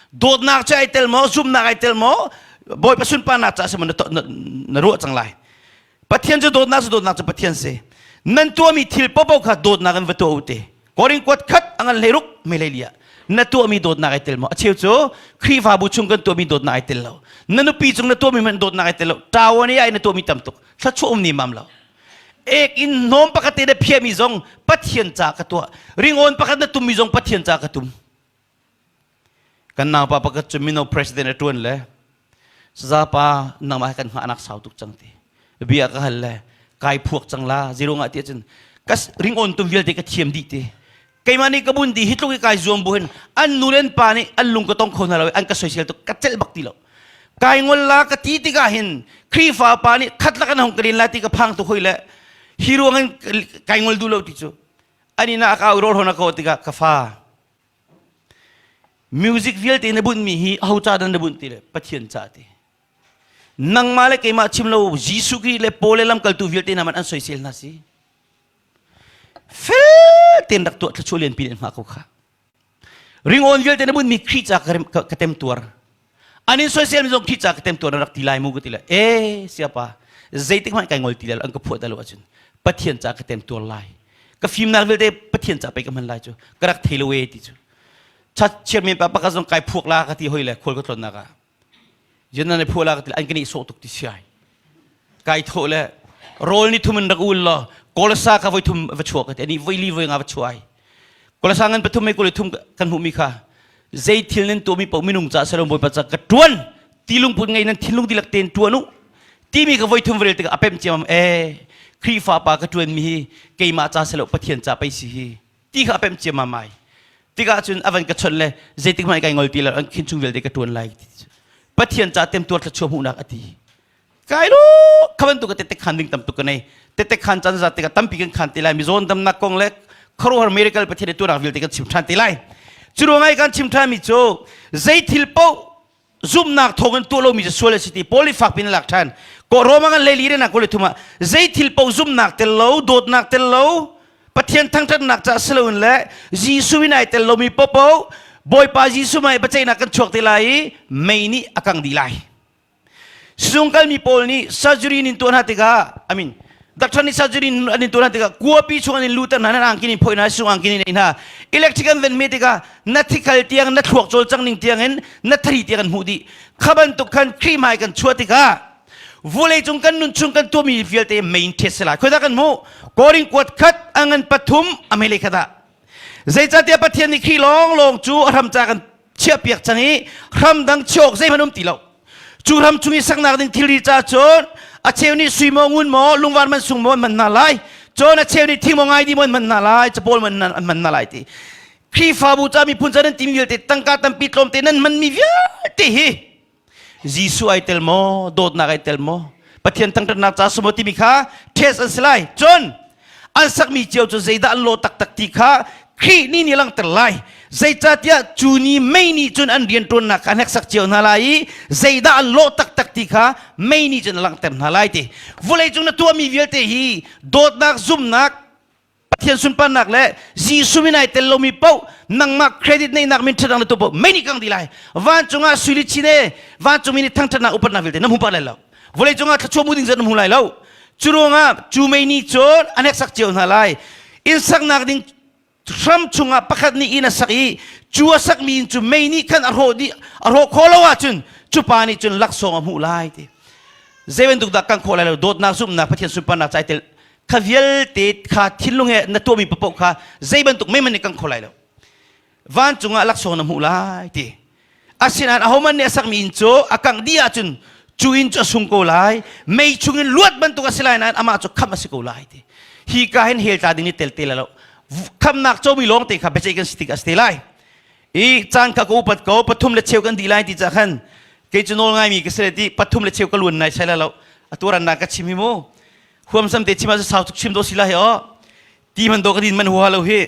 Dawtnak cu ai tel maw? Zumnak ai tel maw? Bawipa sunparnak caah si maw na, na ruah cang lai. Pathian cu dawtnak cu dawtnak cu Pathian si. Nan tuahmi thil paohpaoh kha dawtnak in va tuah u te. Korin kuat khat a ngan hleiruk melelia na tuahmi dawtnak ai tel maw? A cheu cu Khrihfabu chung kan tuahmi dawtnak ai tel lo. Na nupi cung na tuahmi hmanh dawtnak ai tel lo. Ṭawan i ai na tuahmi tam tuk. Thluachuah um nemam lo. Ek in hnawm pakhat te na phiahmi zong Pathian ca ka tuah. Ringawn pakhat na tummi zong Pathian ca ka tum. Kan naupa pakhat cu mino president a ṭuan le sazapa nangmah he kan hngahnak sau tuk cang ti. Bia ka hal le kai phuak cang la zero ngah ti ahcun ka ringawn tum vialte ka thiam dih ti. Keimah nih ka bun di hi tluk i kai zuam bu hin an nu le an pa nih an lung ka tong kho hna lo i an ka soisel tuk ka celh bak ti lo. Kai ngol la ka ti tikah hin Khrihfa pa nih khat lak an hong ka len la ti ka phang tuk hoi le hi ruang in kai ngol duh lo ti cu. An inn ah a ka au rawl hon a ka tikah ka fa Music vialte na bunhmi hi aho ca dah na bunh ti le Pathian ca ti. Nangmah le keimah chim lo Jesuh Khrih le Paul le lamkaltu vialte hna man an soisel hna si. Fel tein rak tuah thluachuah lianpi in hngah ko kha. Ringawn vialte na bunhmi Khrih ca ka tem tuar. An in soisel mi zong Khrih ca ka tem tuar na rak ti lai mu ka ti le e siapa zeitik hmanh kai ngol ti lai lo an ka phuah lo ahcun Pathian ca ka tem tuar lai. Ka fimnak vialte Pathian ca pei ka hman lai cu ka rak thei lo e ti cu. Chat chairman pa pakhat zong kai phuak la ka ti hoi le khual ka tlonnak ah. Jinan ne phuak la ka ti an ka nih sawh tuk ti siai. Kai thawh le rawl ni thum in rak ul law kawlasa ka voi thum va chuak ka ti ani voi li voi nga va chuai. Kawlasa ngan pathum mei kul thum kan hmuh mi kha zei thil nan tuah mi paoh minung ca salom bawipa ca ka tuan ti lungput ngei nan thinlung dilak tein tuan u. Timi ka voi thum rel tikah a pem ciamam e Khrihfa pa ka ṭuanmi hi keimah ca si lo Pathian ca pei si hi ti kha a pem ciamam ai. Tikah cun a van ka chawnh le zeitik hmanh kai ngol ti lo an khin chung vialte ka ṭuan lai ti. Pathian ca temtuar thluachuah hmuhnak a ti. Kai lu kha bantuk ka tete khan ding tam tuk ka nei. Tete khan caan zat tikah tampi kan khan te lai. Mizawn damnak kong le khuaruahhar miracle Pathian i tuahnak vialte kan chim ṭhan te lai. Cu ruang ai kan chim ṭhanmi cu zei thil paoh zumhnak thawng in tuah lomi cu sual a si ti Paul nih fak pin a lak ṭhan. Ko Roma kan leili rian ah kul le thum ah zei thil paoh zumhnak tel lo, dawtnak tel lo, Pathian thangṭhatnak caah si loin le Jesuh in ai tel lomi popo Bawipa Jesuh mah i biaceihnak kan chuak te lai i mei nih a kang dih lai. Sizung kalmi pawl nih surgery in tuah hna tikah I mean doctor nih surgery an in tuah hna tikah kuapi chung an in luter hna nan angkin in phoih hna sizung angkin in ei hna electric an ven me tikah na thikal tiang na thluak cawlcang ning tiang in na thari tiang an hmuh dih kha bantuk khan Khrih hmai kan chuah tikah vulei cung kan nun chung kan tuahmi vialte main test si lai khoi dah kan hmuh Korin kuat khat a ngan pathum a mei lei khat ah zeicahtiah Pathian nih Khrih lawng lawng cu a hram ca kan chiahpiak cang i hramdang chiah awk zeihmanh um ti lo cu ram chung i saknak ding thilri ca cun a cheu nih sui maw ngun maw lungvar man sung maw an hman hna lai cun a cheu nih thing maw ngaidi maw an hman hna lai capawl man an hman hna lai ti Khrihfabu ca miphun ca nan timi vialte tangka tampi tlawmte nan hmanmi vialte hi Jesuh ai tel maw dawtnak ai tel maw Pathian thangṭhatnak ca sumaw timi kha test an si lai cun an sakmi cio cu zeidah an lawh taktak ti kha Khrih nih nih langhter lai zeicahtiah cu ni mei nih cun an rianṭuannak kha a hneksak cio hna lai i zeidah an lawh taktak ti kha mei nih cun a langhter hna lai ti vawlei cung na tuahmi vialte hi dawtnak zumhnak Pathian sunparnak le Jesuh min ai tel lomi paoh nangmah credit neihnak min ṭhatnak na tuah paoh mei nih kang dih lai vancung ah sui le chin e vancung mi nih thangṭhatnak upatnak vialte na hmu pah lai lo vawlei cungah thluachuah mu ding zat na hmu lai lo cu ruangah cu mei nih cun a hneksak cio hna lai inn saknak ding hram chungah pakhat nih inn a sak i cu a sakmi inn cu mei nih khan a hrawh dih a hrawh khawh lo ahcun cu pa nih cun laksawng a hmuh lai ti zei bantuk dah kan khawh lai lo dawtnak zumhnak Pathian sunparnak cai tel kha vialte kha thinlung he na tuahmi paoh kha zei bantuk mei man nih kan kho lai lo vancung ah laksawng na hmuh lai ti asinain ahoman nih a sakmi inn cu a kangh dih ahcun cu inn cu a sung ko lai mei chungin luat bantuk a si lai nain amah cu khamh a si ko lai ti hi ka hin hell tla ding ni tel te lo khamnak comi lawng te kha biaceih kan si tik a si te lai i caan kha ka upat ko pathum le cheu kan dih lai ti ca khan kei cu nawl ngaimi ka si le ti pathum le cheu ka luan nai sai lo atu ran na ka chim hi mu huamsam te chim ah sau tuk chim do si la hi o ti man do ka din man huha lo hi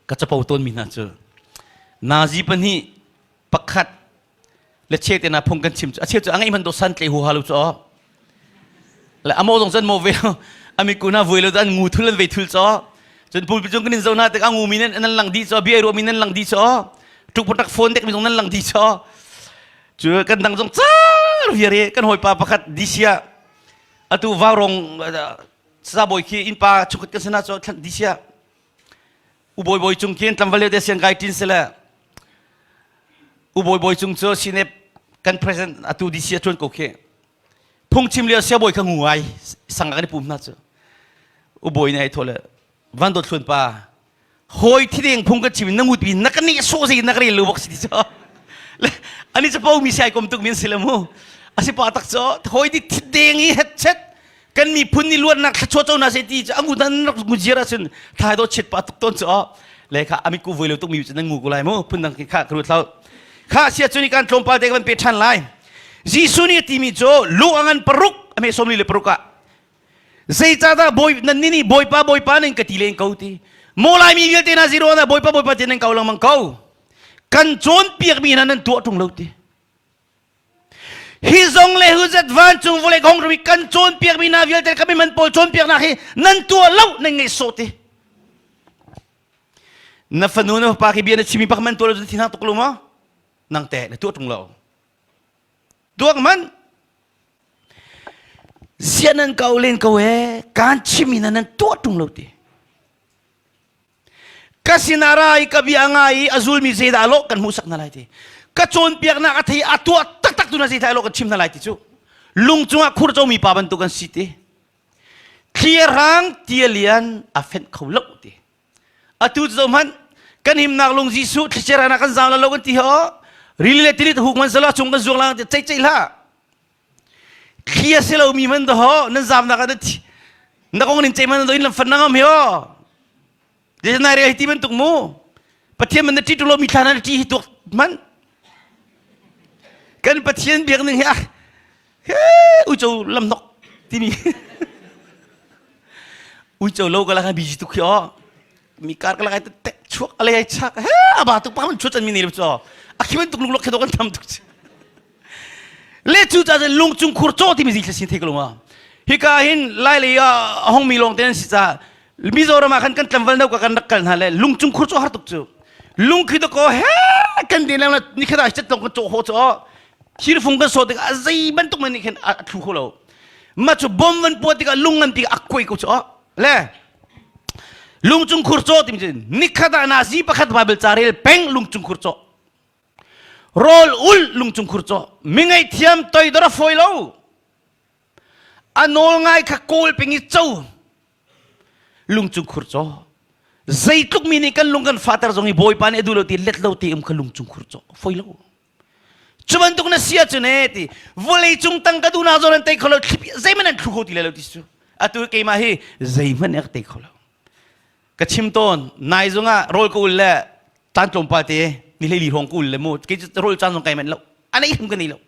ka capo tawn mi hna cu nazi pahnih pakhat le che te na phung kan chim cu a cheu cu a ngeih man do san tle huha lo cu o le amo zong cun mo ve ami ku na vui lo an ngu thul an ve thul cho cun pulpi cung kan in zo na tik a ngu mi nan nan lang di cho bia ru mi nan lang di cho tuk patak phone dek mi zong nan lang di cho cu kan dang zong car viare kan hawipa pakhat disia atu vaurong sabawi khi innpa chungkhat kan sana cho disia ubawi bawi cung khin tlangval lio te siang kai tin sele ubawi bawi cung cu sinep kan president atu DC a tuan ko khi phungchim lio siabawi kha ngu ai sang kan i pum hna cu ubawi nih ai thawh le van dawt thlun pa hawi thideng phung kan chim na ngut bi na ka nih so zei na ka rel lo bak si ti cho ani cu po mi sai kom tuk min si le mu asi pa tak cho hawi di thideng i het chet kan miphun nih luatnak thluachuah co hna seh ti cu angu nan rak ngu ziar ahcun thai do chit pa tuk tawn cu le kha ami ku vui lo tuk mi cu nan ngu ko lai mu phun dang kha ka ruat lo kha sia cu ni kan tlawmpal te kan pe ṭhan lai Jesuh nih a timi cu lu a ngan paruk a me sawmli le paruk ah zeicahdah bawi nan nih bawipa bawipa nan ka ti len ko ti maw laimi vialte hna zero na bawipa bawipa ti nan ko lengmang ko kan cawnpiakmi hna nan tuah ṭung lo ti Hi zong le huzet vancung vawlei kong rumi kan cawnpiakmi hna vialte kan man pawl cawnpiaknak hi nan tuah lo nan ngaih sawh ti. Na fanu na fapa khi bia na chimi pak man tuah lo cu thinhang tuk lo maw? Nang te na tuah ṭung lo. Tuak man zia nan kau len ko e kan chimi na nan tuah ṭung lo ti. Ka sinah ra i ka bia a ngai i a zulmi zeidah a lawh kan hmuhsak hna lai ti. Ka cawnpiaknak a thei a tuah taktak tu na zeidah a lawh kan chim hna lai ti cu. Lung cungah khur comi pa bantuk an si ti. Thli a rang ti a lian a fenh kho lo ti. Atu cu zohhmanh. Kan himnak lung Jesuh thlichia ran ah kan zaam lo kan ti ho. Rili le tilit huk man sala chung kan zuang lang ti ceih ceih hlah. Thli a si lo mi man do nan zaamnak ah na thi na kong nin ceih man do in lam fan na ngam hi ho. Jesuh nai re hi ti bantuk mu. Pathian man na ṭi lo mi thla na ṭi hi tuak man. Kan Pathian biak ning hi ah he uico lam nok timi uico lo ka la busy tuk hi o mi kar ka la kai tek chuak ale ai chak he aba tuk pa man chuat mi ni lo a khi ban tuk lung lok khi do kan tham tuk le cu ca lung chung khur chaw timi zi sin thei ko ma hika hin lai lei a hong mi long ten si ca Mizoram ah khan kan tlangval no ka kan rak kal hna le lung chung khur chaw har tuk cu lung khi to ko he kan din lang ni khata chet tong kan chaw ho chaw thirfung kan so tik a zei bantuk man nih khin a thlu kho lo ma chu bom van puat tikah lung ngan tik a kuai ko chu le lung chung khur chaw tim chin nikhat ah na zi pakhat bible ca rel peng lung chung khur chaw rawl ul lung chung khur chaw mi ngaihthiam toidor a fawi lo a nawl ngai kha kawl peng i co lungcung khur caw zeitluk mi nih kan lung kan fater zong i bawipa nih a duh lo ti let lo ti um kha lungcung khur caw foi lo cu bantuk na si ahcun e ti vawlei cung tang ka duhnak zawn an tei kho lo thlipi zeihmanh an thlu kho ti le lo ti su atu keimah hi zeihmanh ka tei kho lo ka chim tawn nai zongah rawl ka ul le caan tlawmpal te ni hlei li hrawng ka ul le mu kei rawl caan zong kai manh lo anei hrim ka nei lo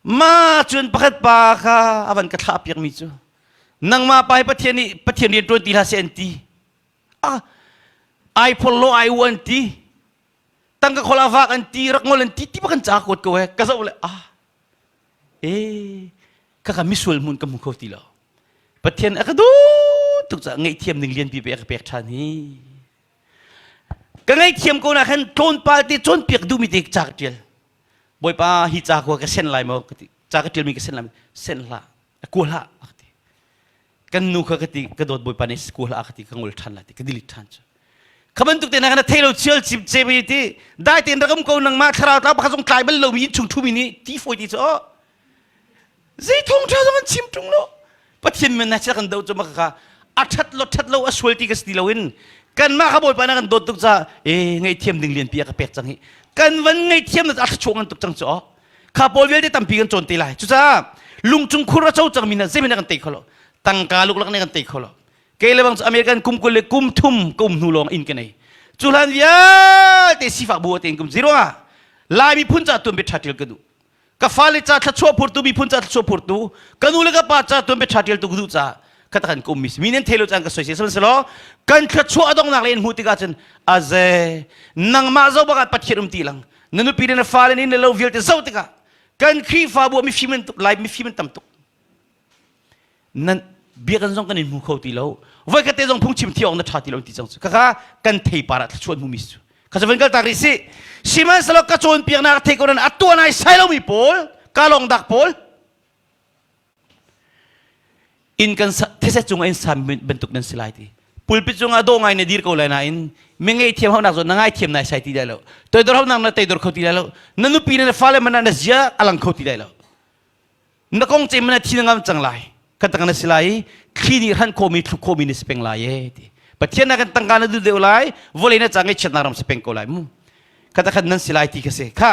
Ma cun pakhat pa kha a van ka thlah piakmi cu nangmah pa hi Pathian nih Pathian rian ṭuan ti hlah seh an ti. Ah, ai phol lo ai u an ti. Tangka khol a vak an ti, rak ngol an ti ti ba kan ca kuat ko he ka zoh le ah eh kaka misual hmun ka hmu kho ti lo. Pathian a ka duh tuk caah ngaihthiam ning lianpi pe a ka pek ṭhan hi. Ka ngaihthiam ko na khan tlawnpal te cawnpiak duhmi te ca ka ṭial. Bawipa hi ca kua ka sen lai maw ka ti ca ka ṭialmi ka sen lai sen hlah kua hlah a ka ti kan nu kha ka ti ka dawt bawipa nih kua hlah a ka ti ka ngol ṭhan lai ti ka delete ṭhan cu kha bantuk te na kana thei lo chial cip ce mi ti dai tein rak um ko nangmah thlarau tlau pakhat zong tlai bal lo mi innchung ṭhumi nih ti fawi ti cu oh Zei thawng ṭha zong an chim ṭung lo. Pathian men na kan do cu maka ka a ṭhat lo ṭhat lo a sual ti ka si ti loin kanmah kha Bawipa na kan dawt tuk ca e ngaihthiam ding lianpi a ka pek cang hi kan van ngaihthiam na a thluachuah ngan tuk cang cu aw kha pawl vialte tampi kan cawn te lai cucaah lungchung khur a co cangmi na zeihmanh kan tei kho lo tangka luklak ne kan tei kho lo kei le bang cu American kum 20 le kum thum ka um hnu lawng inn ka nei cu hlan vialte sifak bu tein kum zero ah Lai miphun ca tuan bia ṭha ṭial ka duh ka fale ca thluachuah phurtu miphun ca thluachuah phurtu ka nu le ka pa ca tuan bia ṭha ṭialtu ka duh caah ka tak ka ummi mi nan thei lo caan ka soi sihmanhsehlaw kan thluachuah a donghnak le in hmuh tikah cun aze nangmah zo bakah Pathian um ti lang na nupi le na fale nin le lo vialte zoh tikah kan Khrihfabu ah mifim an tuk lai mifim an tam tuk nan biakinn zong kan in hmu kho ti lo voi khat te zong phungchim thi awk na ṭha ti lo ti cang cu kaka kan theipar ah thluachuah hmumi cu ka van kal tak rih si sihmanhsehlaw ka cawnpiaknak thei ko nan a tuan ai sai lomi pawl ka lawng dak pawl inn kan these cung in sam bantuk nan si lai ti pulpit cungah dawh ngai na dir ko lai nain mi ngaihthiam haunak zawn na ngaithiam nai sai ti lai lo toidor haunak na teidor kho ti lai lo na nupi le na fale man na zia alang kho ti lai lo na kong ce mana thi na ngam cang lai kan tang na si lai i thli nih hran khawmi thluk khawmi na si peng lai e ti pathian na kan tangka na duh deuh lai vawlei na cang i chiatnak ram si peng ko lai mu kata khan nan si lai ti ka si kha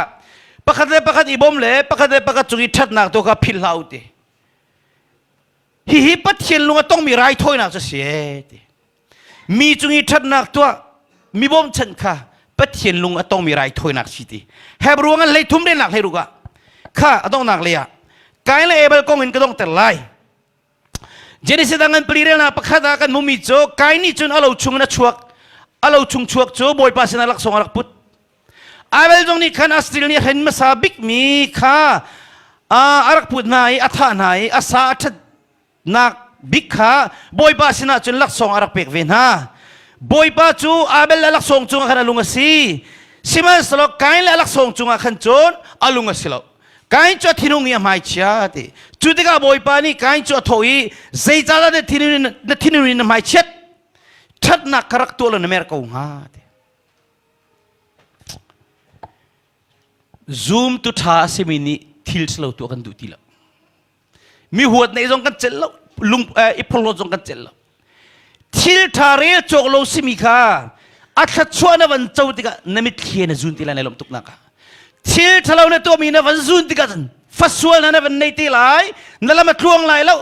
pakhat le pakhat i bawm le pakhat le pakhat cung i ṭhatnak tu kha philh hlah u ti hihi pathian lung a tongmi raithawinak cu si e ti Mi cung i ṭhatnak tuah mi bawmchanh kha Pathian lung a tongmi raithawinak si ti. Hebrew ngan hlei thum relnak hlei ruk ah kha a donghnak lei ah Kain le Abel kong in ka donghter lai. Genesis ah ngan pali relnak pakhat ah kan hmumi cu Kain nih cun a lo chung in a chuak a lo chung chuak cu Bawipa sinah laksawng a rak put. Abel zong nih khan Asril nih a hren hmasa bikmi kha a rak put hna i a thah hna i a sa a ṭhat nak bik kha Bawipa sinah cun laksawng a rak pek ve hna. Bawipa cu Abel le laksawng cungah khan a lung a si. Sihmanhsehlaw Kain le laksawng cungah khan cun a lung a si lo. Kain cu a thinhung i a hmaichia ti. Cu tikah Bawipa nih Kain cu a thawh i zeicahdah na thinhun na thinhun in na hmaichiat? Ṭhatnak kha rak tuah law na mer ko hnga ti. Zumtu ṭha a simi nih thil ṭhalo tuah kan duh ti lo. Mi huat neih zong kan celh lo lung i phorhlawt zong kan celh lo thil ṭha rel cawk lo simi kha. A thluachuah na van co tikah na mitthli na zun ti lai na lawmh tuk nak ah. Thil ṭhalo na tuahmi na van zun tikah cun fasual na na van nei te lai, na lam a tluang lai lo.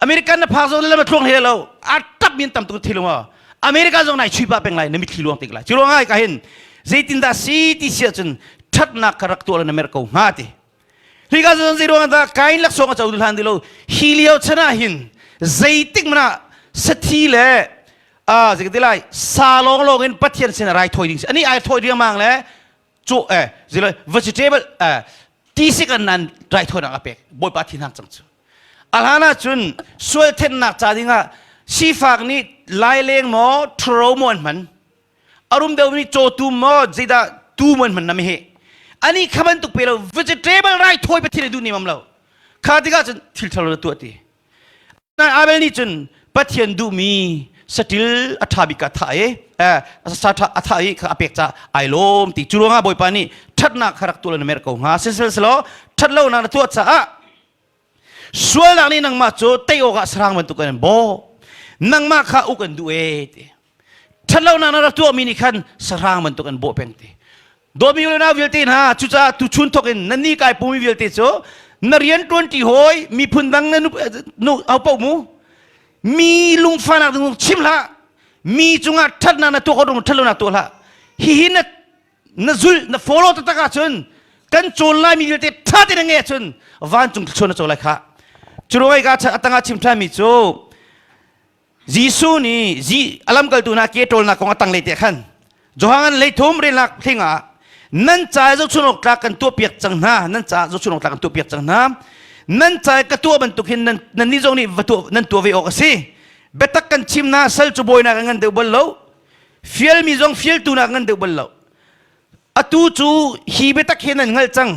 American na phak zong na lam a tluang hlei lo. A tap min tam tuk thilung ah. America zong nai chui pah peng lai, na mitthli luang tik lai. Cu ruangah ka hin zeitindah si ti si ahcun ṭhatnak ka rak tuah lo na mer ko hnga ti. Hika zong zei ruangah dah Kain laksawng a co hlan ti lo. Hi lio chan ah hin zeitik hmanh ah sathi le ah zei ti lai sa lawng lawng in Pathian sin rai thawi ding si. Ani ai thawi riangmang le cu eh zilo vegetable eh tisik an nan rai thawinak a pek. Bawipa thin hang cang cu. A hlan ah cun sual thennak ca dingah sifak nih laileng maw ṭhuro maw an hman. A rum deuhmi cawtu maw zeidah tu maw an hman na mi hi ani kha bantuk pe lo vegetable rai thawi pathian duh nemam lo kha tikah cun thil ṭhalo na tuah ti. Abel nih cun Pathian duhmi saṭil a ṭha bik ka thah i sa ṭha a thah i kha a pek ca ai lawm ti. Cu ruangah Bawipa nih ṭhatnak kha rak tuah na mer ko hnga. Sihmanhsehlaw ṭhat lonak na tuah caah sualnak nih nangmah cu tei awkah sarang bantuk in an bawh. Nangmah kha uk an duh e ti. Ṭhatlonak na rak tuahmi nih khan sahrang bantuk an bawh peng ti. Dawtmi u le nau vialte hna, cucaah tuchun thawk in nan ni kai pumi vialte cu na rian ṭuanṭi hawi miphun dang na nu au paoh mu mi lungfahnak ding chim hlah. Mi cungah ṭhatnak na tuah ko rung ṭhatlonak tuah hlah. Hihi na na zulh na follow taktak ahcun kan cawn lai mi vialte ṭha tein na ngeih ahcun vancung thluachuah na co lai khah. Cu ruangah ka atangah chim ṭhanmi cu Jesuh nih a lamkaltu hna ke ṭawlnak kong a tanglei te khan Johan leithum relnak hling ah nan ca zohchun awk tlak kan tuahpiak cang hna, nan ca zohchun awk tlak kan tuahpiak cang hna, nan ca ka tuah bantuk hin nan nannih zong nih va tuah nan tuah ve awk a si. Biatak kan chim hna, sal cu bawi nak a ngan deuh bal lo, fialmi zong fialtu nak a ngan deuh bal lo. Atu cu hi biatak hi nan hngalh cang.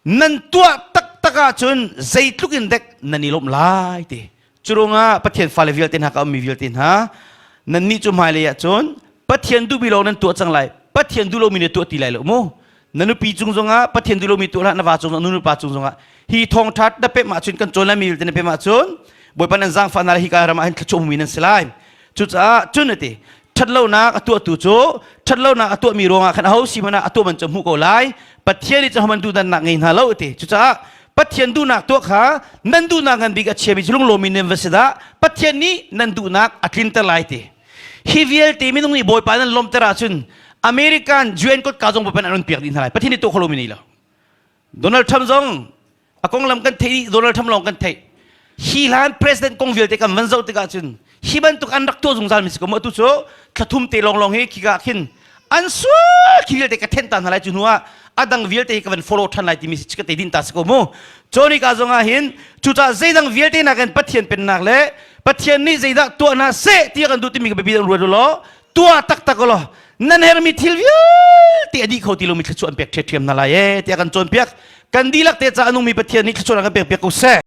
Nan tuah taktak ahcun zeitluk in dek nan i lawmh lai ti. Curuangah Pathian fale vialte hna ka ummi vialte hna, nannih cu hmailei ahcun Pathian duhmi lawng nan tuah cang lai. Pathian duh lomi na tuah ti lai lo mu. Na nupi cung zongah Pathian duh lomi tuah hlah, na va cung zongah, nu nupa cung zongah hi thawngṭha na pemh ahcun kan cawn laimi vialte na pemh ahcun Bawipa nan zaangfah hna lai, hika ram ah hin thluachuah hmumi nan si lai. Cucaah cun a ti, ṭhatlonak a tuahtu cu ṭhatlonak a tuahmi ruangah khan aho si hmanh ah a tuah man cu a hmuh ko lai. Pathian nih cun homan duhdannak ngei hna lo a ti. Cucaah Pathian duhnak tuah kha nan duhnak ngan bik a chiami cu lunglawmi nan va si dah. Pathian nih nan duhnak a tlinter lai ti. Hi vialte minung nih Bawipa nan lawmter ahcun American UN kutka zong Bawipa nih an on piak dih hna lai. Pathian nih tuah kho lomi nei lo. Donald Trump zong a konglam kan theih, Donald Trump lawng kan theih. Hi hlan president kong vialte kan van zoh tikah cun hi bantuk an rak tuah zungzal mi si ko mu. Atu cu thlathum te lawnglawng hi khika khin an sual khi vialte ka then ta hna lai. Cu hnu ah a dang vialte hi ka van follow than lai timi si ka te din ta si ko mu. Coni ka zong ah hin cucaah zeidang vialte nakin Pathian pennak le Pathian nih zeidah tuah hna seh ti kan duh timi ka biapi ruat law tuah taktak law nan hermi thil vialte a dih kho ti lomi thluachuah an pek ṭhiamṭhiam hna lai e tiah kan cawnpiak. Kan dihlak te caah a nungmi Pathian nih thluachuah kan pek piak ko seh.